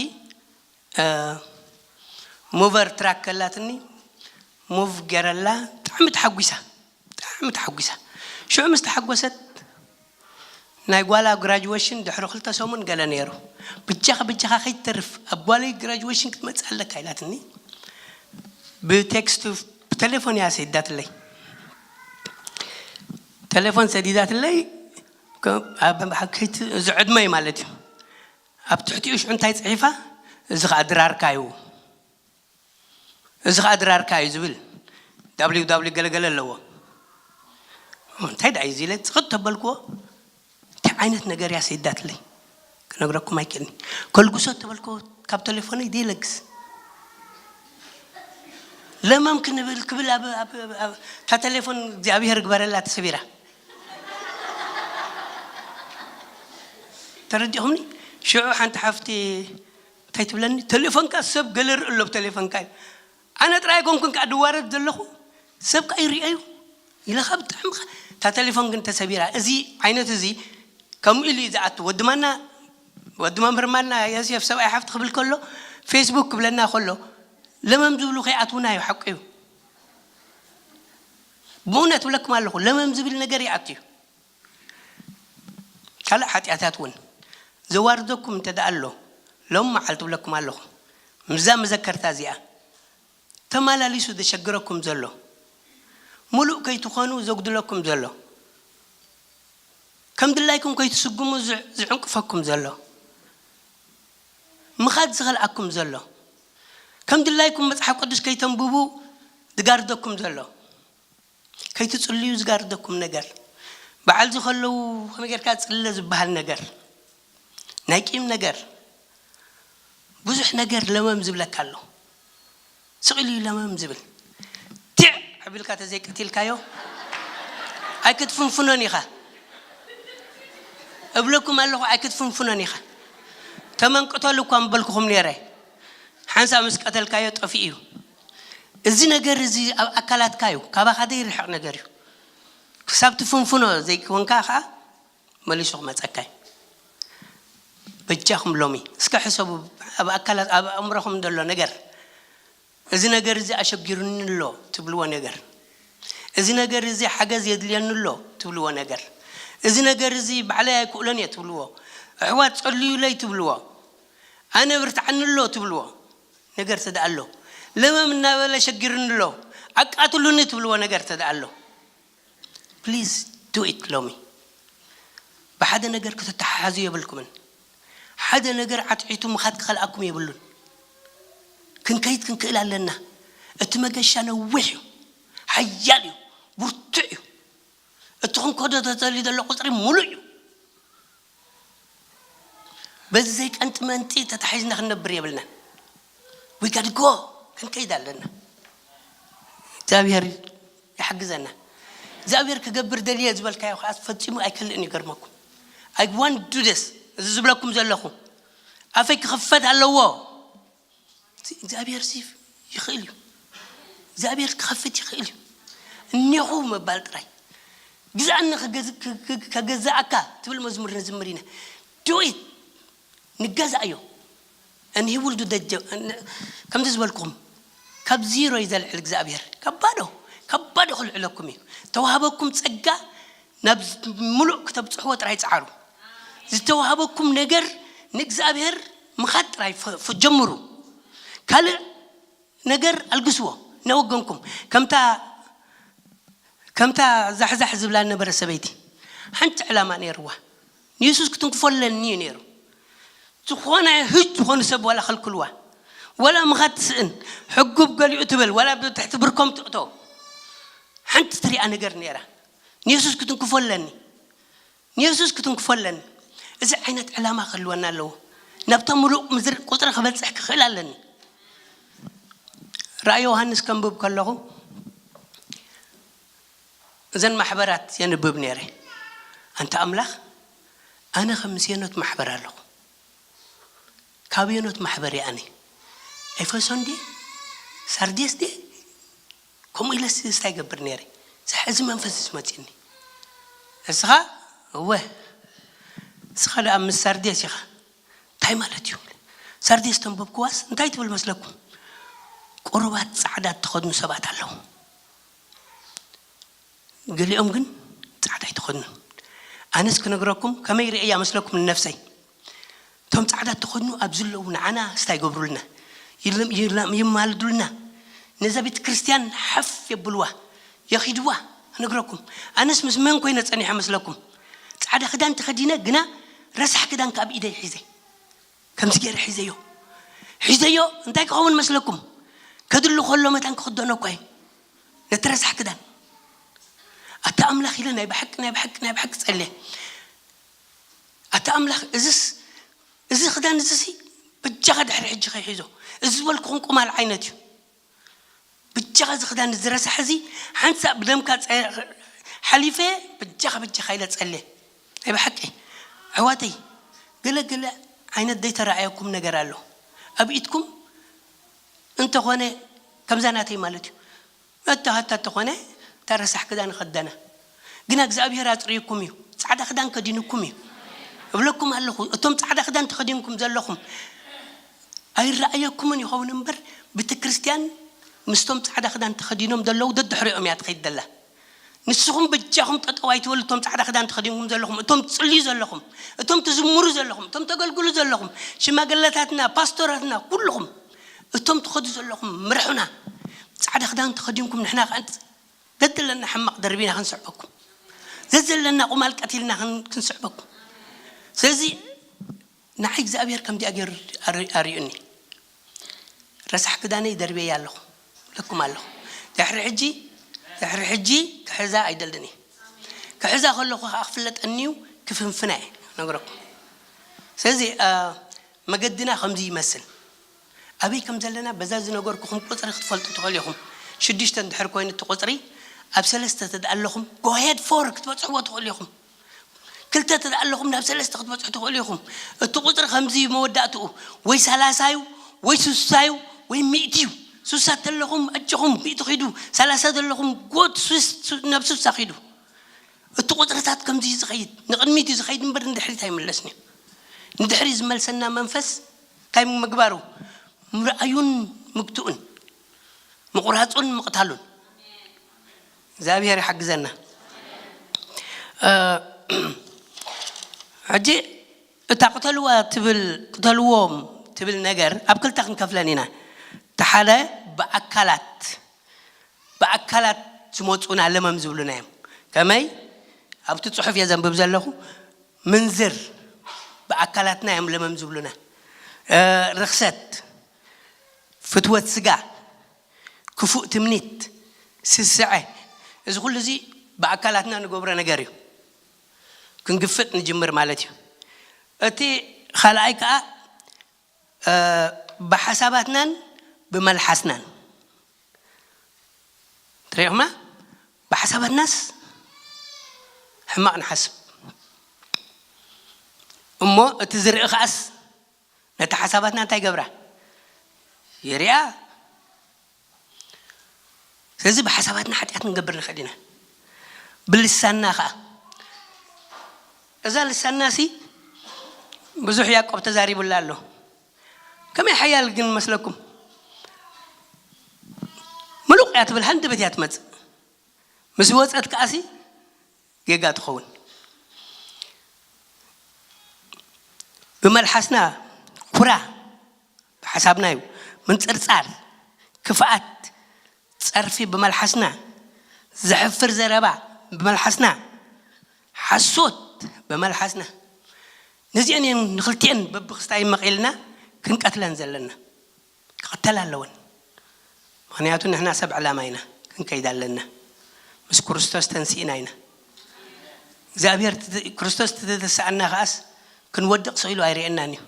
ሙቨር ትራክ ከላትኒ፣ ሙቭ ገረላ፣ ብጣዕሚ ተሓጒሳ፣ ብጣዕሚ ተሓጒሳ። ሽዑ ምስ ተሓጎሰት፣ ናይ ጓላ ግራጅዌሽን ድሕሪ ክልተ ሰሙን ገለ ነይሩ። ብጃኻ ብጃኻ ከይትተርፍ፣ ኣብ ጓለይ ግራጅዌሽን ክትመጽእ ኣለካ ኢላትኒ። ብቴክስት፣ ብቴሌፎን እያ ሰዲዳትለይ። ቴሌፎን ሰዲዳትለይ። ከ-፣ ኣብ፣ ኣብ፣ ከይት-፣ እዚ ዕድመይ ማለት እዩ። ኣብ ትሕቲኡ ሽዑ እንታይ ጽሒፋ? "እዚ ኸኣ ድራርካ እዩ፣ እዚ ኸኣ ድራርካ እዩ" ዝብል ዳብሊው ዳብሊው ገለገለ ኣለዎ። እንታይ ደኣ እዩ እዚ ኢለ ጽቕጥ ተበልክዎ። እንታይ ዓይነት ነገር እያ ሰይዳትለይ? ክነግረኩም ኣይክእልኒ። ከልግሶ ተበልክዎ፣ ካብ ቴሌፎነይ ደይለግስ። ለመም ክንብል ክብል ኣብ፣ ኣብ፣ ኣብ፣ እታ ቴሌፎን እግዚኣብሔር ግበረላ ተሰቢራ። ተረዲኹምኒ? ሽዑ ሓንቲ ሓፍቲ እንታይ ትብለኒ? "ቴሌፎንካ ሰብ ገለ ርኢ ኣሎ ብቴሌፎንካ" እዩ። ኣነ ጥራይ ኣይኮንኩን ከኣ ድዋረድ ዘለኹ፣ ሰብ ከኣ ይርእዮ እዩ ኢለ ከኣ ብጣዕሚ ከ-፣ እታ ቴሌፎን ግን ተሰቢራ። እዚ ዓይነት እዚ ከምኡ ኢሉ እዩ ዝኣቱ። ወዲ ማና፣ ወዲ መምህር ማና የሴፍ ሰብኣይ ሓፍቲ ክብል ከሎ፣ ፌስቡክ ክብለና ከሎ፣ ለመም ዝብሉ ከይኣትዉና እዩ፣ ሓቁ እዩ። ብእውነት እብለኩም ኣለኹ፣ ለመም ዝብል ነገር ይኣቱ እዩ። ካልእ ሓጢኣታት እውን ዘዋርደኩም እንተ ደኣ ኣሎ፣ ሎም መዓልቲ እብለኩም ኣለኹ፣ ምስዛ መዘከርታ እዚኣ ተመላሊሱ ዘሸግረኩም ዘሎ፣ ምሉእ ከይትኾኑ ዘጉድለኩም ዘሎ፣ ከም ድላይኩም ከይትስጉሙ ዝዕ-፣ ዝዕንቅፈኩም ዘሎ፣ ምኻድ ዝኸልኣኩም ዘሎ፣ ከም ድላይኩም መጽሓፍ ቅዱስ ከይተንብቡ ዝጋርደኩም ዘሎ፣ ከይትጽልዩ ዝጋርደኩም ነገር፣ በዓል እዚ ከለዉ ከመይ ጌርካ ጽለ ዝበሃል ነገር፣ ናይ ቂም ነገር፣ ብዙሕ ነገር ለመም ዝብለካ ኣሎ። ስቕ ኢሉ እዩ ለመም ዝብል። ቲዕ ኣቢልካ ተዘይቀቲልካዮ ኣይክትፍንፍኖን ኢኻ። እብለኩም ኣለኹ ኣይክትፍንፍኖን ኢኻ። ተመንቅተሉ እኳ ምበልኩኹም ነይረ። ሓንሳብ ምስ ቀተልካዮ ጠፊኡ እዩ። እዚ ነገር እዚ ኣብ ኣካላትካ እዩ፣ ካባኻ ዘይርሕቕ ነገር እዩ። ክሳብ ትፍንፍኖ ዘይኮንካ ኸኣ መሊሱ ክመጸካ እዩ። በጃኹም ሎሚ እስከ ሕሰቡ፣ ኣብ ኣካላት፣ ኣብ ኣእምሮኹም ዘሎ ነገር፣ እዚ ነገር እዚ ኣሸጊሩኒ ኣሎ ትብልዎ ነገር፣ እዚ ነገር እዚ ሓገዝ የድልየኒ ኣሎ ትብልዎ ነገር፣ እዚ ነገር እዚ ባዕለይ ኣይክእሎን እየ ትብልዎ፣ ኣሕዋት ጸልዩለይ ትብልዎ፣ ኣነ ብርትዓኒ ኣሎ ትብልዎ ነገር ተደኣ ኣሎ፣ ለመም እናበለ ሸጊሩኒ ኣሎ ኣቃትሉኒ ትብልዎ ነገር ተደኣ ኣሎ፣ ፕሊዝ ዱ ኢት ሎሚ። ብሓደ ነገር ክትተሓሓዙ የብልኩምን። ሓደ ነገር ዓትዒቱ ምኻድ ክኸልኣኩም የብሉን። ክንከይድ ክንክእል ኣለና። እቲ መገሻ ነዊሕ እዩ፣ ሓያል እዩ፣ ብርቱዕ እዩ። እቲ ክንከዶ ተተልዩ ዘሎ ቁጽሪ ሙሉእ እዩ። በዚ ዘይቀንጢ መንጢ ተታሒዝና ክንነብር የብልናን። We gotta go፣ ክንከይድ ኣለና። እግዚኣብሔር ይሓግዘና። እግዚኣብሔር ክገብር ደልየ ዝበልካዮ ከዓ ፈጺሙ ኣይከልእን፣ ይገርመኩም። I want to do this፣ እዚ ዝብለኩም ዘለኹ ኣፈይ ክኽፈት ኣለዎ። እግዚኣብሔር ሲ ይኽእል እዩ። እግዚኣብሔር ክኸፍት ይኽእል እዩ። እኔኹ ምባል ጥራይ። ግዛእኒ ከገዝ-፣ ከ-፣ ከ-፣ ከገዛእካ ትብል መዝሙር ንዝምር ኢና። Do it። ንገዛእዮ። And he will do the job። And ከምዚ ዝበልኩም፣ ካብ ዚሮ እዩ ዘልዕል እግዚኣብሔር። ካብ ባዶ፣ ካብ ባዶ ክልዕለኩም እዩ። ተዋህበኩም ጸጋ ናብ ምሉእ ክተብጽሕዎ ጥራይ ጸዓሩ። ዝተዋህበኩም ነገር ንእግዚኣብሔር ምኻድ ጥራይ ፈ-፣ ፈ-፣ ጀምሩ። ካልእ ነገር ኣልግስዎ ነወገንኩም። ከምታ፣ ከምታ ዛሕዛሕ ዝብላ ነበረ ሰበይቲ፣ ሓንቲ ዕላማ ነይርዋ። ንየሱስ ክትንክፎ ኣለኒ እዩ ነይሩ። ዝኾነ ህጅ ዝኾኑ ሰብ ዋላ ከልክልዋ፣ ዋላ ምኻድ ትስእን፣ ሕጉብ ገሊኡ ትብል፣ ዋላ ብትሕቲ ብርኮም ትእቶ፣ ሓንቲ ትሪኣ ነገር ነይራ። ንየሱስ ክትንክፎ ኣለኒ፣ ንየሱስ ክትንክፎ ኣለኒ። እዚ ዓይነት ዕላማ ክህልወና ኣለዎ። ናብታ ምሉእ ምድሪ ቁጽሪ ክበጽሕ ክኽእል ኣለኒ። ራእይ ዮሃንስ ከንብብ ከለኹ እዘን ማሕበራት የንብብ ነይረ። ኣንታ ኣምላኽ፣ ኣነ ከም ምስ የኖት ማሕበር ኣለኹ። ካብ የኖት ማሕበር እየ ኣነ። ኤፌሶን ድየ? ሳርዴስ ድየ? ከምኡ ኢለስ እንታይ ይገብር ነይረ? እዚ መንፈስ እዚ መጺእኒ። እስኻ፣ እወ፣ እስኻ ደኣ ምስ ሳርዴስ ኢኻ። እንታይ ማለት እዩ? ሳርዴስ ተንበብክዋስ እንታይ ትብል መስለኩም? ቁሩባት ጻዕዳ እተኸድኑ ሰባት ኣለዉ። ገሊኦም ግን ጻዕዳ ኣይተኸድኑን። ኣነስ ክነግረኩም ከመይ ርእያ መስለኩም ንነፍሰይ? እቶም ጻዕዳ እተኸድኑ ኣብዚ ኣለዉ ንዓና ስታ ይገብሩልና፣ ይልም-፣ ይላም-፣ ይማልዱልና። ነዛ ቤተ ክርስቲያን ሓፍ የብልዋ፣ የኺድዋ። ክነግረኩም፣ ኣነስ ምስ መን ኮይነ ጸኒሐ መስለኩም? ጻዕዳ ክዳን ተኸዲነ፣ ግና ረሳሕ ክዳን ካብ ኢደይ ሒዘ፣ ከምዚ ገይረ ሒዘዮ፣ ሒዘዮ። እንታይ ክኸውን መስለኩም? ከድሊ ከሎ መታን ክኽደኖ እኳ እዩ ነቲ ረሳሕ ክዳን። ኣታ ኣምላኽ ኢለ ናይ ብሓቂ፣ ናይ ብሓቂ፣ ናይ ብሓቂ ጸልየ። ኣታ ኣምላኽ፣ እዝስ፣ እዚ ክዳን እዚሲ በጃኻ ድሕሪ ሕጂ ከይሒዞ፣ እዚ ዝበልኩኹም ቁማል ዓይነት እዩ። በጃኻ እዚ ክዳን እዚ ረሳሕ እዚ ሓንሳእ ብደምካ ጸ-፣ ሓሊፈ፣ በጃኻ፣ በጃኻ ኢለ ጸልየ። ናይ ብሓቂ፣ ኣሕዋተይ፣ ገለ ገለ ዓይነት ዘይተረኣየኩም ነገር ኣሎ። ኣብ ኢድኩም እንተኾነ፣ ከምዛ ናተይ ማለት እዩ። መታሃታ እንተኾነ፣ እታ ረሳሕ ክዳን ይኸደና። ግና እግዚኣብሔር ኣጽሪዩኩም እዩ። ጻዕዳ ክዳን ከዲኑኩም እዩ። እብለኩም ኣለኹ፣ እቶም ጻዕዳ ክዳን ተኸዲንኩም ዘለኹም፣ ኣይረኣየኩምን ይኸውን እምበር፣ ቤተ ክርስቲያን ምስቶም ጻዕዳ ክዳን ተኸዲኖም ዘለዉ ደድሕሪኦም እያ ትኸይድ ዘላ። ንስኹም በጃኹም ጠጠው ኣይትበሉ፣ እቶም ጻዕዳ ክዳን ተኸዲንኩም ዘለኹም፣ እቶም ትጽልዩ ዘለኹም፣ እቶም ትዝምሩ ዘለኹም፣ እቶም ተገልግሉ ዘለኹም፣ ሽማግለታትና፣ ፓስቶራትና፣ ኩልኹም እቶም ትኸዱ ዘለኹም ምርሑና። ጻዕዳ ክዳን ተኸዲንኩም ንሕና ከኣ ዘዘለና ሕማቕ ደርቢና ክንስዕበኩም፣ ዘዘለና ቁማል ቀቲልና ክን-፣ ክንስዕበኩም። ስለዚ ንዓይ እግዚኣብሔር ከምዚኣ ገይሩ ኣሪ-፣ ኣሪኡኒ። ረሳሕ ክዳነይ ደርብየ ኣለኹ፣ ለኩም ኣለኹ። ድሕሪ ሕጂ፣ ድሕሪ ሕጂ ክሕዛ ኣይደልን እየ። ክሕዛ ከለኹ ከዓ ክፍለጠኒ እዩ፣ ክፍንፍና እየ ነግረኩም። ስለዚ፣ አ፣ መገድና ከምዚ ይመስል። ኣበይ ከም ዘለና በዛ ዝነገርኩኹም ቁፅሪ ክትፈልጡ ትኽእሉ ኢኹም። ሽዱሽተ እንድሕር ኮይኑ እቲ ቁፅሪ፣ ኣብ ሰለስተ ተደኣ ኣለኹም፣ go ahead four ክትበፅሕዎ ትኽእሉ ኢኹም። ክልተ ተደኣ ኣለኹም፣ ናብ ሰለስተ ክትበፅሑ ትኽእሉ ኢኹም። እቲ ቁፅሪ ከምዚ እዩ መወዳእትኡ፣ ወይ ሰላሳ እዩ፣ ወይ ስሳ እዩ፣ ወይ ሚእቲ እዩ። ስሳ ተለኹም ኣጆኹም ሚእቲ ኺዱ፣ ሰላሳ ዘለኹም ጎድ ሱስ-፣ ሱ-፣ ናብ ስሳ ኺዱ። እቲ ቁፅርታት ከምዚ እዩ ዝኸይድ፣ ንቕድሚት እዩ ዝኸይድ እምበር ንድሕሪት ኣይምለስን እዩ። ንድሕሪት ዝመልሰና መንፈስ እንታይ ምግባሩ? ምርኣዩን ምግትኡን፣ ምቑራፁን ምቕታሉን። እግዚኣብሔር ይሓግዘና። እ፣ ሕጂ እታ ቅተልዋ ትብል፣ ቅተልዎም ትብል ነገር ኣብ ክልተ ክንከፍለን ኢና። እቲ ሓደ ብኣካላት፣ ብኣካላት ዝመፁና ለመም ዝብሉና እዮም። ከመይ? ኣብቲ ፅሑፍ እየ ዘንብብ ዘለኹ። ምንዝር ብኣካላትና እዮም ለመም ዝብሉና። እ፣ ርኽሰት፣ ፍትወት ስጋ፣ ክፉእ ትምኒት፣ ስስዐ፣ እዚ ኩሉ እዚ ብኣካላትና ንገብሮ ነገር እዩ። ክንግፍጥ ንጅምር ማለት እዩ። እቲ ካልኣይ ከዓ፣ እ፣ ብሓሳባትናን ብመልሓስናን። ትሪኢኹማ? ብሓሳባትናስ ሕማቕ ንሓስብ። እሞ እቲ ዝርኢ ከኣስ ነቲ ሓሳባትና እንታይ ይገብራ? ይሪኣ። ስለዚ ብሓሳባትና ሓጢኣት ክንገብር ንኽእል ኢና። ብልሳንና ኸኣ፣ እዛ ልሳንና ሲ ብዙሕ ያዕቆብ ተዛሪቡላ ኣሎ። ከመይ ሓያል ግን መስለኩም? እያ ትብል፣ ሃንደበት እያ ትመጽእ። ምስ ወጸት ከኣሲ ጌጋ ትኸውን። ብመልሓስና ኩራ፣ ብሓሳብና እዩ። ምንጽርጻር፣ ክፍኣት፣ ጸርፊ ብመልሓስና፣ ዘሕፍር ዘረባ ብመልሓስና፣ ሓሶት ብመልሓስና። ነዚአን እየን ንኽልቲአን በብኽስታይ መቒልና ክንቀትለን ዘለና። ክቕተላ ኣለወን። ምኽንያቱ ንሕና ሰብ ዕላማ ኢና፣ ክንከይድ ኣለና። ምስ ክርስቶስ ተንሲእና ኢና። እግዚኣብሔር ትት-፣ ክርስቶስ ትተሳእና ከኣስ ክንወድቕ ስኢሉ ኣይርእየናን እዩ።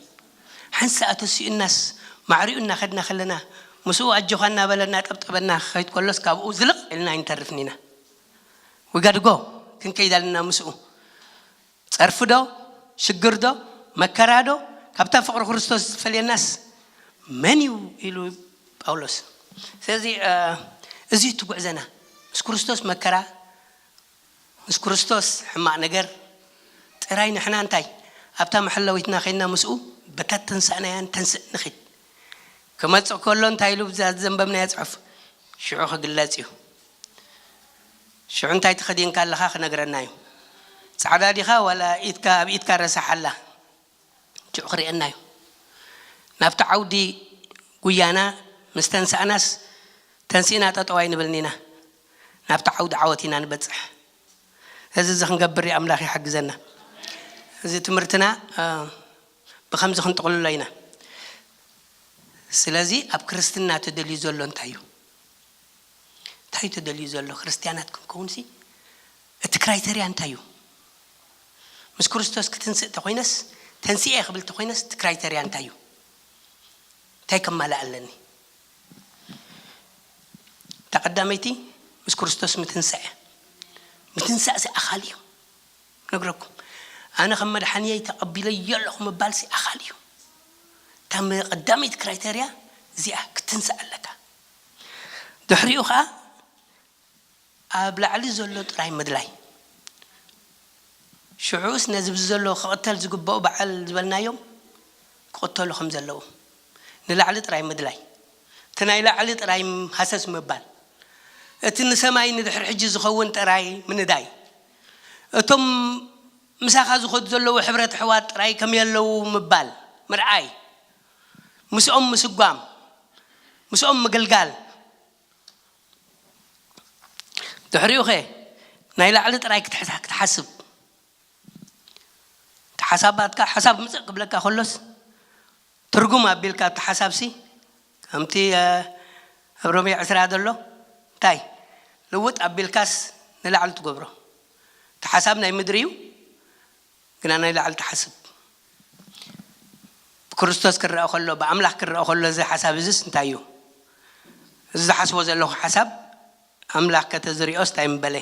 ሓንሳእ ተሲኡናስ ማዕሪኡ እናኸድና ከለና ምስኡ ኣጆኻ እናበለ እናጠብጠበና ክኸይድ ከሎስ ካብኡ ዝልቕ ኢልና ኣይንተርፍን ኢና። We gotta go። ክንከይድ ኣለና ምስኡ። ጸርፊ ዶ ሽግር ዶ መከራ ዶ ካብታ ፍቕሪ ክርስቶስ ዝፈልየናስ መን እዩ ኢሉ ጳውሎስ። ስለዚ እ፣ እዚ ትጉዕዘና ምስ ክርስቶስ መከራ ምስ ክርስቶስ ሕማቕ ነገር ጥራይ ንሕና እንታይ ኣብታ መሐለዊትና ኸይና ምስኡ በታ ተንሳእናያን ተንስእ ንኺድ። ክመጽእ ከሎ እንታይ ኢሉ ብዛ ዘንበብናዮ ጽሑፍ ሽዑ ክግለጽ እዩ። ሽዑ እንታይ ተኸዲንካ ኣለኻ ክነግረና እዩ። ጻዕዳ ዲኻ ዋላ ኢድካ ኣብ ኢድካ ረሳሕ ኣላ ሽዑ ክርእየና እዩ። ናብቲ ዓውዲ ጉያና ምስ ተንሳእናስ ተንሲእና ጠጠው ኣይንብልን ኢና። ናብቲ ዓውዲ ዓወት ኢና ንበጽሕ። እዚ እዚ ክንገብር ኣምላኽ ይሓግዘና። እዚ ትምህርትና እ፣ ብኸምዚ ክንጥቕልሎ ኢና። ስለዚ ኣብ ክርስትና ተደልዩ ዘሎ እንታይ እዩ? እንታይ እዩ ተደልዩ ዘሎ? ክርስትያናት ክንከውንሲ እቲ ክራይተርያ እንታይ እዩ? ምስ ክርስቶስ ክትንስእ ተኾይነስ ተንስኤ ክብል ተኾይነስ እቲ ክራይተርያ እንታይ እዩ? እንታይ ከማልእ ኣለኒ? እታ ቀዳመይቲ ምስ ክርስቶስ ምትንሳእ እያ። ምትንሳእ እዚ ኣኻል እዩ። ነግረኩም ኣነ ከም መድሓንየይ ተቐቢለዮ ኣለኹ ምባል ሲ ኣኻል እዩ። እታ ቀዳመይቲ ክራይተርያ እዚኣ ክትንሳእ ኣለካ። ድሕሪኡ ከዓ ኣብ ላዕሊ ዘሎ ጥራይ ምድላይ። ሽዑስ ነዚ ብዚ ዘሎ ክቕተል ዝግብኦ በዓል ዝበልናዮም ክቕተሉ ከም ዘለዎም ንላዕሊ ጥራይ ምድላይ። እቲ ናይ ላዕሊ ጥራይ ሃሰስ ምባል። እቲ ንሰማይ ንድሕሪ ሕጂ ዝኸውን ጥራይ ምንዳይ። እቶም ምሳኻ ዝኸዱ ዘለዉ ሕብረት ኣሕዋት ጥራይ ከም የለዉ ምባል፣ ምርኣይ። ምስኦም ምስጓም፣ ምስኦም ምግልጋል። ድሕሪኡ ኸ ናይ ላዕሊ ጥራይ ክትሕሳ-፣ ክትሓስብ። እቲ ሓሳባትካ ሓሳብ ምጽእ ክብለካ ከሎስ ትርጉም ኣቢልካ እቲ ሓሳብሲ ከምቲ እ፣ ኣብ ሮሜ ዕስራ ዘሎ እንታይ ልውጥ ኣቢልካስ ንላዕሊ ትገብሮ። እቲ ሓሳብ ናይ ምድሪ እዩ፣ ግና ናይ ላዕሊ ትሓስብ። ብክርስቶስ ክረአ ከሎ፣ ብኣምላኽ ክረአ ከሎ እዚ ሓሳብ እዚስ እንታይ እዩ? እዚ ዝሓስቦ ዘለኹ ሓሳብ ኣምላኽ ከተዝሪኦስ እንታይ ምበለ?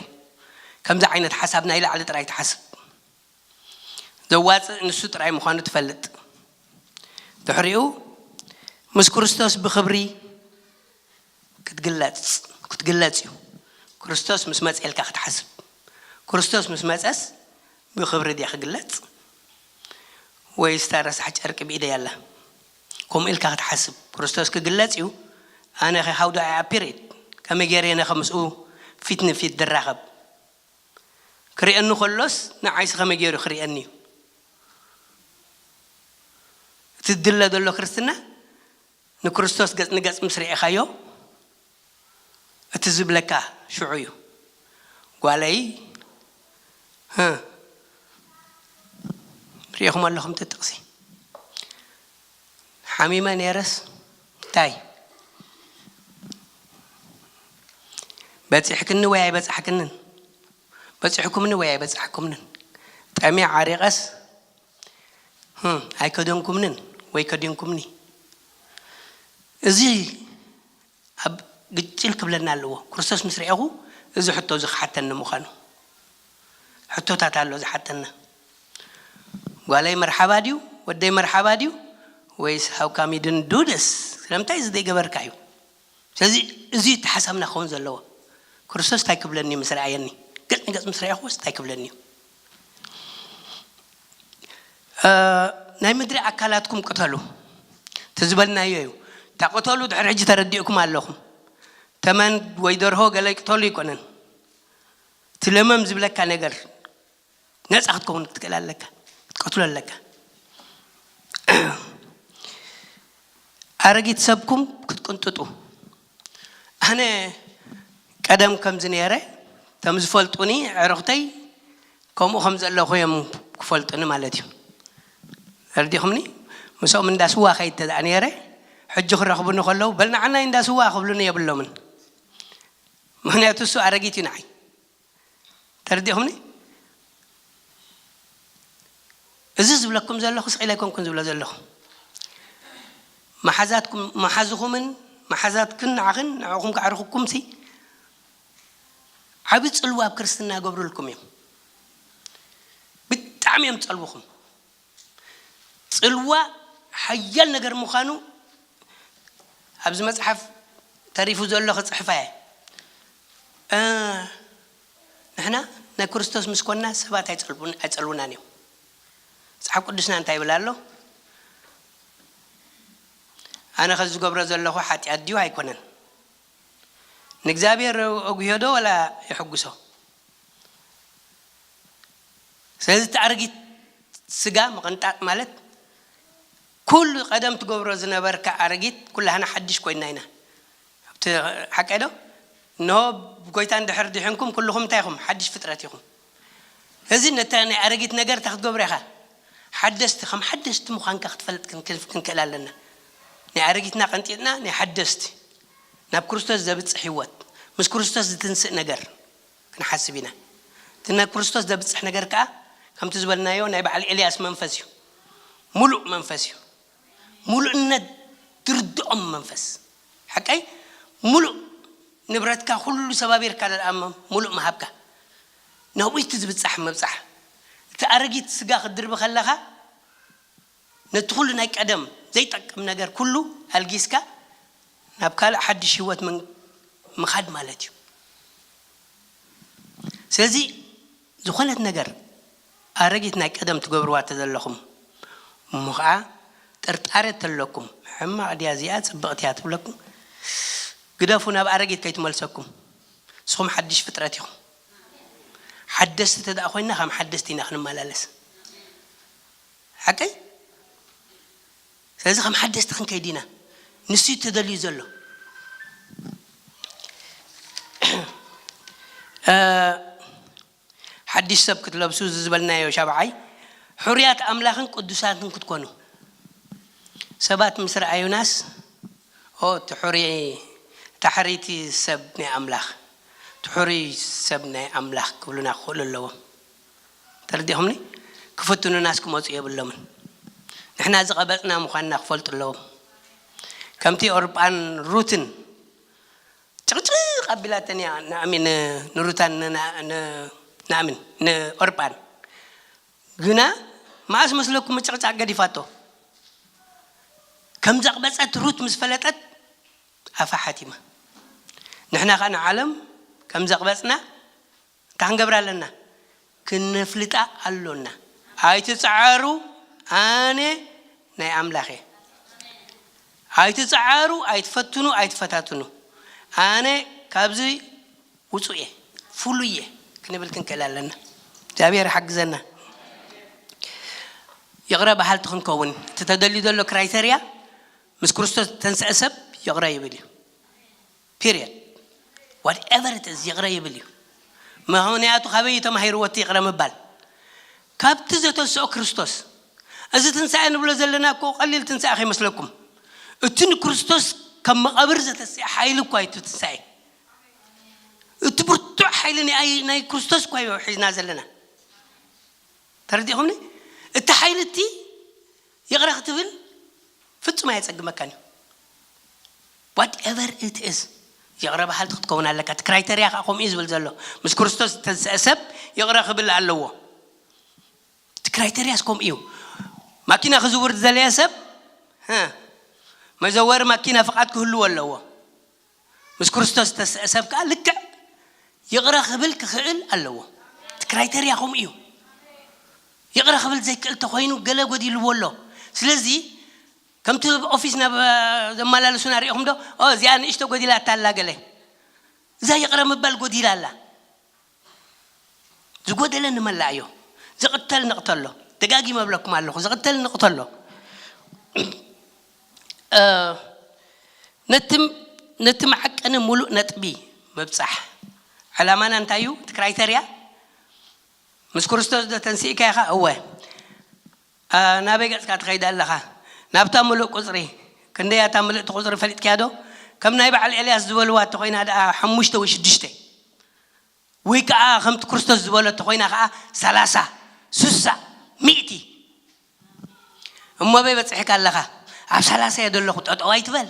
ከምዚ ዓይነት ሓሳብ ናይ ላዕሊ ጥራይ ትሓስብ። ዘዋፅእ ንሱ ጥራይ ምዃኑ ትፈልጥ። ድሕሪኡ ምስ ክርስቶስ ብኽብሪ ክትግለጽ፣ ክትግለጽ እዩ። ክርስቶስ ምስ መጸ ኢልካ ክትሓስብ። ክርስቶስ ምስ መጸስ ብኽብሪ ድየ ክግለጽ? ወይስ እታ ረሳሕ ጨርቂ ብኢደይ ኣላ? ከምኡ ኢልካ ክትሓስብ። ክርስቶስ ክግለጽ እዩ። ኣነ ኸ how do I appear it? ከመይ ገይረ እየ ነኸ ምስኡ ፊት ንፊት ድራኸብ? ክርእየኒ ከሎስ ንዓይሲ ከመይ ገይሩ ክርእየኒ እዩ? እቲ ዝድለ ዘሎ ክርስትና ንክርስቶስ ገጽ ንገጽ ምስ ርኤኻዮ እቲ ዝብለካ ሽዑ እዩ። ጓለይ፣ ህ፣ ርኢኹም ኣለኹም እቲ ጥቕሲ። ሓሚመ ነይረስ እንታይ? በጺሕክኒ ወይ ኣይበጻሕክንን? በጺሕኩምኒ ወይ ኣይበጻሕኩምንን? ጠምየ ዓሪቐስ፣ ህም፣ ኣይከደንኩምንን ወይ ከዲንኩምኒ? እዚ ኣብ ግጭል ክብለና ኣለዎ። ክርስቶስ ምስ ርኤኹ እዚ ሕቶ እዚ ክሓተኒ ምዃኑ። ሕቶታት ኣሎ ዝሓተና። ጓለይ መርሓባ ድዩ? ወደይ መርሓባ ድዩ? ወይስ how come you didn't do this? ስለምንታይ እዚ ዘይገበርካ እዩ? ስለዚ እዚ እቲ ሓሳብና ክኸውን ዘለዎ። ክርስቶስ እንታይ ክብለኒ እዩ ምስ ረኣየኒ? ገጽ ንገጽ ምስ ረኣኹስ እንታይ ክብለኒ እዩ? እ፣ ናይ ምድሪ ኣካላትኩም ቅተሉ። እቲ ዝበልናዮ እዩ። እታ ቅተሉ ድሕሪ ሕጂ ተረዲእኩም ኣለኹም። ተመን ወይ ደርሆ ገለ ይቅተሉ ኣይኮነን። እቲ ለመም ዝብለካ ነገር ነፃ ክትከውን ክትክእል ኣለካ፣ ክትቀትሎ ኣለካ። ኣረጊት ሰብኩም ክትቅንጥጡ። ኣነ ቀደም ከምዚ ነይረ፣ ከም ዝፈልጡኒ ኣዕሩኽተይ ከምኡ ከም ዘለኹ እዮም ክፈልጡኒ ማለት እዩ። ተረዲኹምኒ? ምስኦም እንዳ ስዋ ከይድ ተደኣ ነይረ፣ ሕጂ ክረኽቡኒ ከለዉ፣ "በል ንዓናይ እንዳ ስዋ" ክብሉኒ የብሎምን። ምኽንያቱ እሱ ኣረጊት እዩ ንዓይ። ተረዲኹምኒ? እዚ ዝብለኩም ዘለኹ ስቕ ኢለ ኣይኮንኩን ዝብሎ ዘለኹ። መሓዛትኩም፣ መሓዝኹምን መሓዛትክን ንዓኽን ንዕኹም ከዕርኹኩምሲ ዓቢ ጽልዋ ኣብ ክርስትና ይገብሩልኩም እዮም። ብጣዕሚ እዮም ዝጸልውኹም። ጽልዋ ሓያል ነገር ምዃኑ ኣብዚ መጽሓፍ ተሪፉ ዘሎ ክጽሕፋ እየ። እ፣ ንሕና ናይ ክርስቶስ ምስ ኮንና ሰባት ኣይጸልቡን-፣ ኣይጸልውናን እዮም። መጽሓፍ ቅዱስና እንታይ ይብል ኣሎ? ኣነ ኸዚ ዝገብሮ ዘለኹ ሓጢኣት ድዩ ኣይኮነን? ንእግዚኣብሔር ኣጉህዮ ዶ ወላ የሐጉሶ? ስለዚ እቲ ኣረጊት ስጋ ምቕንጣጥ ማለት ኩሉ ቀደም ትገብሮ ዝነበርካ ኣረጊት ኩላህና ሓድሽ ኮይንና ኢና። ኣብቲ ሓቀይ ዶ? እንሆ ብጎይታ እንድሕር ድሒንኩም ኩልኹም እንታይ ኢኹም? ሓድሽ ፍጥረት ኢኹም። እዚ ነታ ናይ ኣረጊት ነገር እንታይ ክትገብሮ ኢኻ? ሓደስቲ፣ ከም ሓደስቲ ምዃንካ ክትፈልጥ ክንክል-፣ ክንክእል ኣለና። ናይ ኣረጊትና ቀንጢጥና ናይ ሓደስቲ ናብ ክርስቶስ ዘብጽሕ ህይወት፣ ምስ ክርስቶስ ዝትንስእ ነገር ክንሓስብ ኢና። እቲ ናብ ክርስቶስ ዘብጽሕ ነገር ከኣ ከምቲ ዝበልናዮ ናይ በዓል ኤልያስ መንፈስ እዩ። ሙሉእ መንፈስ እዩ። ሙሉእነት ድርድኦም መንፈስ። ሓቀይ? ሙሉእ ንብረትካ ኩሉ ሰባቢርካ ደኣ ሙሉእ ምሃብካ። ናብኡ እቲ ዝብጻሕ ምብጻሕ። እቲ ኣረጊት ስጋ ክትድርቢ ከለኻ ነቲ ኩሉ ናይ ቀደም ዘይጠቅም ነገር ኩሉ ኣልጊስካ ናብ ካልእ ሓድሽ ህይወት ምን-፣ ምኻድ ማለት እዩ። ስለዚ ዝኾነት ነገር ኣረጊት ናይ ቀደም ትገብርዋ ተዘለኹም፣ እሞ ኸዓ ጥርጣረ ተለኩም፣ ሕማቕ ድያ እዚኣ ጽብቕቲ እያ ትብለኩም፣ ግደፉ፣ ናብ ኣረጊት ከይትመልሰኩም። ንስኹም ሓድሽ ፍጥረት ኢኹም። ሓደስቲ ተደኣ ኮይንና፣ ከም ሓደስቲ ኢና ክንመላለስ። ሓቀይ? ስለዚ ከም ሓደስቲ ክንከይድ ኢና። ንሱ እዩ ተደልዩ ዘሎ። እ፣ ሓድሽ ሰብ ክትለብሱ፣ እዚ ዝበልናዮ ሻብዓይ፣ ሕሩያት ኣምላኽን ቅዱሳትን ክትኮኑ። ሰባት ምስ ረኣዩናስ፣ "ኦ፣ እቲ ሕሩይ፣ እታ ሕርይቲ ሰብ ናይ ኣምላኽ፣ እቲ ሕሩይ ሰብ ናይ ኣምላኽ" ክብሉና ክኽእሉ ኣለዎም። ተረዲኹምኒ? ክፍትኑናስ ክመጹ የብሎምን። ንሕና ዝቐበጽና ምዃንና ክፈልጡ ኣለዎም። ከምቲ ኦርጳን ሩትን ጭቕጭቕ ኣቢላተን እያ ንኣሚን፣ ንሩታን ን-፣ ን-፣ ንኣሚን፣ ንኦርጳን። ግና መኣስ መስለኩም ምጭቕጫቕ ገዲፋቶ? ከም ዘቕበጸት ሩት ምስ ፈለጠት ኣፋ ሓቲማ። ንሕና ኸኣ ንዓለም ከም ዘቕበጽና እንታይ ክንገብር ኣለና? ክነፍልጣ ኣሎና። ኣይትጽዓሩ፣ ኣነ ናይ ኣምላኽ እየ። ኣይትጽዓሩ፣ ኣይትፈትኑ፣ ኣይትፈታትኑ። ኣነ ካብዚ ውጹእ እየ፣ ፍሉይ እየ ክንብል ክንክእል ኣለና። እግዚኣብሔር ይሓግዘና። ይቕረ በሃልቲ ክንከውን፣ እቲ ተደልዩ ዘሎ ክራይተርያ፣ ምስ ክርስቶስ ዝተንስአ ሰብ ይቕረ ይብል እዩ። ፒርየድ። ዋትኤቨር ኢት ኢዝ፣ ይቕረ ይብል እዩ። ምኽንያቱ ካበይ እዩ ተማሂርዎ እቲ ይቕረ ምባል? ካብቲ ዘተስኦ ክርስቶስ። እዚ ትንሳኤ ንብሎ ዘለና እኮ ቀሊል ትንሳኤ ከይመስለኩም። እቲ ንክርስቶስ ካብ መቓብር ዘተስአ ሓይሊ እኳ እዩ እቲ ትንሳኤ። እቲ ብርቱዕ ሓይሊ ናይ፣ ናይ ክርስቶስ እኳ እዩ ሒዝና ዘለና። ተረዲኹምኒ? እቲ ሓይሊ እቲ ይቕረ ክትብል ፍጹም ኣየጸግመካን እዩ። ዋትኤቨር ኢት ኢዝ፣ ይቕረ በሃልቲ ክትከውን ኣለካ። እቲ ክራይተርያ ከዓ ከምኡ እዩ ዝብል ዘሎ። ምስ ክርስቶስ ዝተንስአ ሰብ ይቕረ ክብል ኣለዎ። እቲ ክራይተርያስ ከምኡ እዩ። ማኪና ክዝውር ዝደለየ ሰብ፣ ህ፣ መዘወሪ ማኪና ፍቓድ ክህልዎ ኣለዎ። ምስ ክርስቶስ ዝተስአ ሰብ ከዓ ልክዕ ይቕረ ክብል ክኽእል ኣለዎ። እቲ ክራይተርያ ከምኡ እዩ። ይቕረ ክብል ዘይክእል ተኾይኑ ገለ ጎዲልዎ ኣሎ። ስለዚ ከምቲ ኣብ ኦፊስ ናብ ዘመላልሱና ሪኢኹም ዶ? "ኦ፣ እዚኣ ንእሽቶ ጎዲላታ ኣላ ገለ፣ እዛ ይቕረ ምባል ጎዲላ ኣላ። ዝጎደለ ንመላእዮ። ዝቕተል ንቕተሎ። ደጋጊመ እብለኩም ኣለኹ፣ ዝቕተል ንቕተሎ። እ፣ ነቲ፣ ነቲ መዓቀኒ ሙሉእ ነጥቢ ምብጻሕ። ዕላማና እንታይ እዩ? እቲ ክራይተርያ፣ ምስ ክርስቶስ ዶ ተንሲእካ ኢኻ? እወ። እ፣ ናበይ ገጽካ ትኸይድ ኣለኻ? ናብታ ሙሉእ ቁጽሪ። ክንደይ እታ ምልእቲ ቁጽሪ ፈሊጥክያ ዶ? ከም ናይ በዓል ኤልያስ ዝበልዋ እንተኾይና ደኣ ሓሙሽተ ወይ ሽዱሽተ። ወይ ከዓ ከምቲ ክርስቶስ ዝበሎ እንተኾይና ከዓ ሰላሳ፣ ስሳ፣ ሚእቲ። እሞ ኣበይ በጺሕካ ኣለኻ? ኣብ ሰላሳ እየ ዘለኹ፣ ጠጠው ኣይትበል።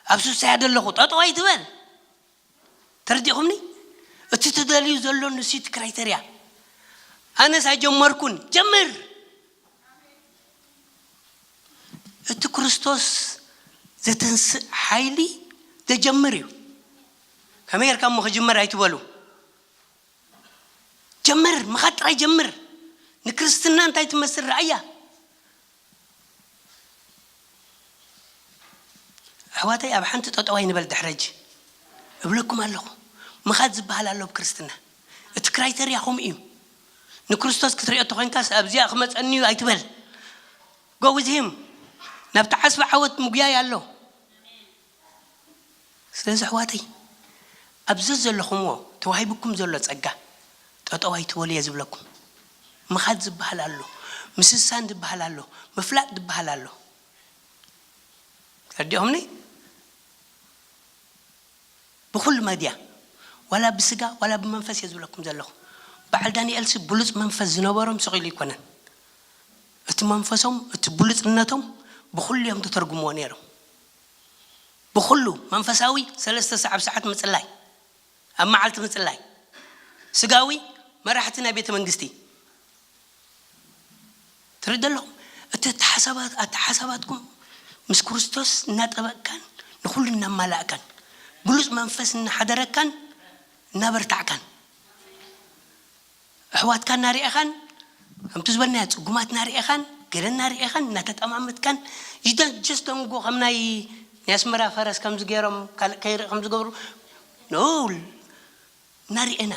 ኣብ ስሳ እየ ዘለኹ፣ ጠጠው ኣይትበል። ተረዲእኹምኒ? እቲ ትደልዩ ዘሎ ንሱ እቲ ክራይተርያ። ኣነስ ኣይጀመርኩን። ጀምር። እቲ ክርስቶስ ዘተንስእ ሓይሊ ዘጀምር እዩ። ከመይ ጌርካ እሞ ክጅመር ኣይትበሉ። ጀምር፣ ምኻድ ጥራይ ጀምር። ንክርስትና እንታይ ትመስል ረኣያ። ኣሕዋተይ፣ ኣብ ሓንቲ ጠጠው ኣይንበል። ድሕረጅ እብለኩም ኣለኹ፣ ምኻድ ዝበሃል ኣሎ ኣብ ክርስትና። እቲ ክራይተርያ ከምኡ እዩ። ንክርስቶስ ክትሪኦ እንተኾይንካስ ኣብዚኣ ክመጸኒ እዩ ኣይትበል። Go with him። ናብቲ ዓስቢ ዓወት ምጉያይ ኣሎ። ስለዚ ኣሕዋተይ፣ ኣብዚ ዘለኹምዎ ተዋሂብኩም ዘሎ ጸጋ ጠጠው ኣይትበሉ እየ ዝብለኩም። ምኻድ ዝበሃል ኣሎ፣ ምስሳን ዝበሃል ኣሎ፣ ምፍላጥ ዝበሃል ኣሎ። ተረዲኦምኒ? ብኹሉ መድያ፣ ዋላ ብስጋ ዋላ ብመንፈስ እየ ዝብለኩም ዘለኹ። በዓል ዳንኤልሲ ብሉጽ መንፈስ ዝነበሮም ስቕ ኢሉ ኣይኮነን። እቲ መንፈሶም፣ እቲ ብሉጽነቶም ብኹሉ እዮም ተተርጉምዎ ነይሮም። ብኹሉ መንፈሳዊ ሰለስተ ሰዓት ኣብ ሰዓት ምጽላይ፣ ኣብ መዓልቲ ምጽላይ፣ ስጋዊ መራሕቲ ናይ ቤተ መንግስቲ። ትርድ ኣለኹም? እቲ ኣተሓሳባት-፣ ኣተሓሳባትኩም ምስ ክርስቶስ እናጠበቅካን ንኹሉ እናማላእካን ብሉጽ መንፈስ እናሓደረካን እናበርታዕካን ኣሕዋትካ እናርኤኻን ከምቲ ዝበልናዮ ጽጉማት እናርኤኻን ገለ እናርኤኻን እናተጠማመትካን you don't just don't go ከም ናይ ናይ ኣስመራ ፈረስ ከምዚ ገይሮም ካልእ ከይርኢ ከም ዝገብሩ no እናርኤና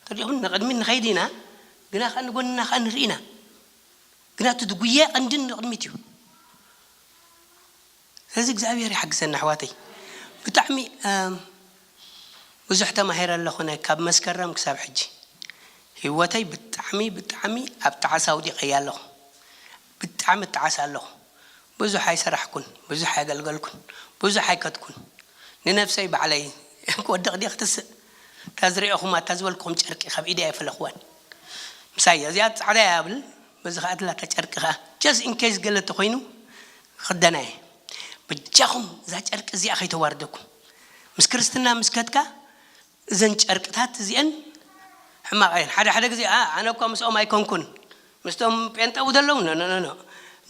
ተሪኹም ንቕድሚት ንኸይድ ኢና ግና ከዓ ንጎንና ከዓ ንርኢ ኢና ግና እቲ ዝጉየ ቀንድን ንቕድሚት እዩ። ስለዚ እግዚኣብሔር ይሓግዘና ኣሕዋተይ። ብጣዕሚ እም፣ ብዙሕ ተማሂረ ኣለኹ ነ ካብ መስከረም ክሳብ ሕጂ ህይወተይ ብጣዕሚ ብጣዕሚ ኣብ ጣዕሳ ኣውዲቐያ ኣለኹ። ብጣዕሚ ጣዕሳ ኣለኹ። ብዙሕ ኣይሰራሕኩን፣ ብዙሕ ኣይገልገልኩን፣ ብዙሕ ኣይከድኩን። ንነፍሰይ ባዕለይ ክወድቕ ድየ ክትስእ እታ ዝሪኦኹማ እታ ዝበልኩኹም ጨርቂ ካብ ኢደይ ኣይፈለኽዋን። ምሳይ እዚኣ ጻዕዳ እያ ብል በዚ ከኣ ትላታ ጨርቂ ከኣ just in case ገለ ተኾይኑ ክኽደና እየ። በጃኹም እዛ ጨርቂ እዚኣ ከይተዋርደኩም። ምስ ክርስትና ምስ ከድካ እዘን ጨርቅታት እዚአን ሕማቕ እየን። ሓደ ሓደ ግዜ "ኣ፣ ኣነ እኳ ምስኦም ኣይኮንኩን ምስቶም ጴንጠ ዘለዉ ኖ ኖ ኖ ኖ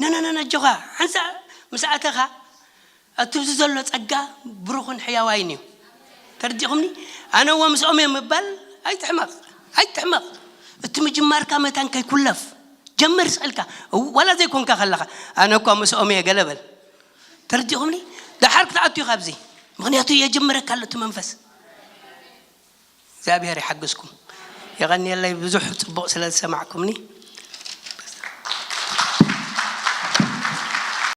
ኖ ኖ ኖ ኣጆኻ ሓንሳ ምስ ኣተኻ እቲ ኣብዚ ዘሎ ጸጋ ብሩኽን ሕያዋይን እዩ። ተረዲኹምኒ? ኣነ እወ ምስኦም እየ ምባል ኣይትሕመቕ፣ ኣይትሕመቕ። እቲ ምጅማርካ መታን ከይኩለፍ ጀምር ስእልካ ዋላ ዘይኮንካ ከለኻ ኣነ እኳ ምስኦም እየ ገለ በል። ተረዲኹምኒ? ደሓር ክትኣቱ እዩ ካብዚ። ምኽንያቱ የጀምረካ ኣሎ እቲ መንፈስ። እግዚኣብሔር ይሓግዝኩም። የቐንየለይ ብዙሕ ጽቡቕ ስለ ዝሰማዕኩምኒ።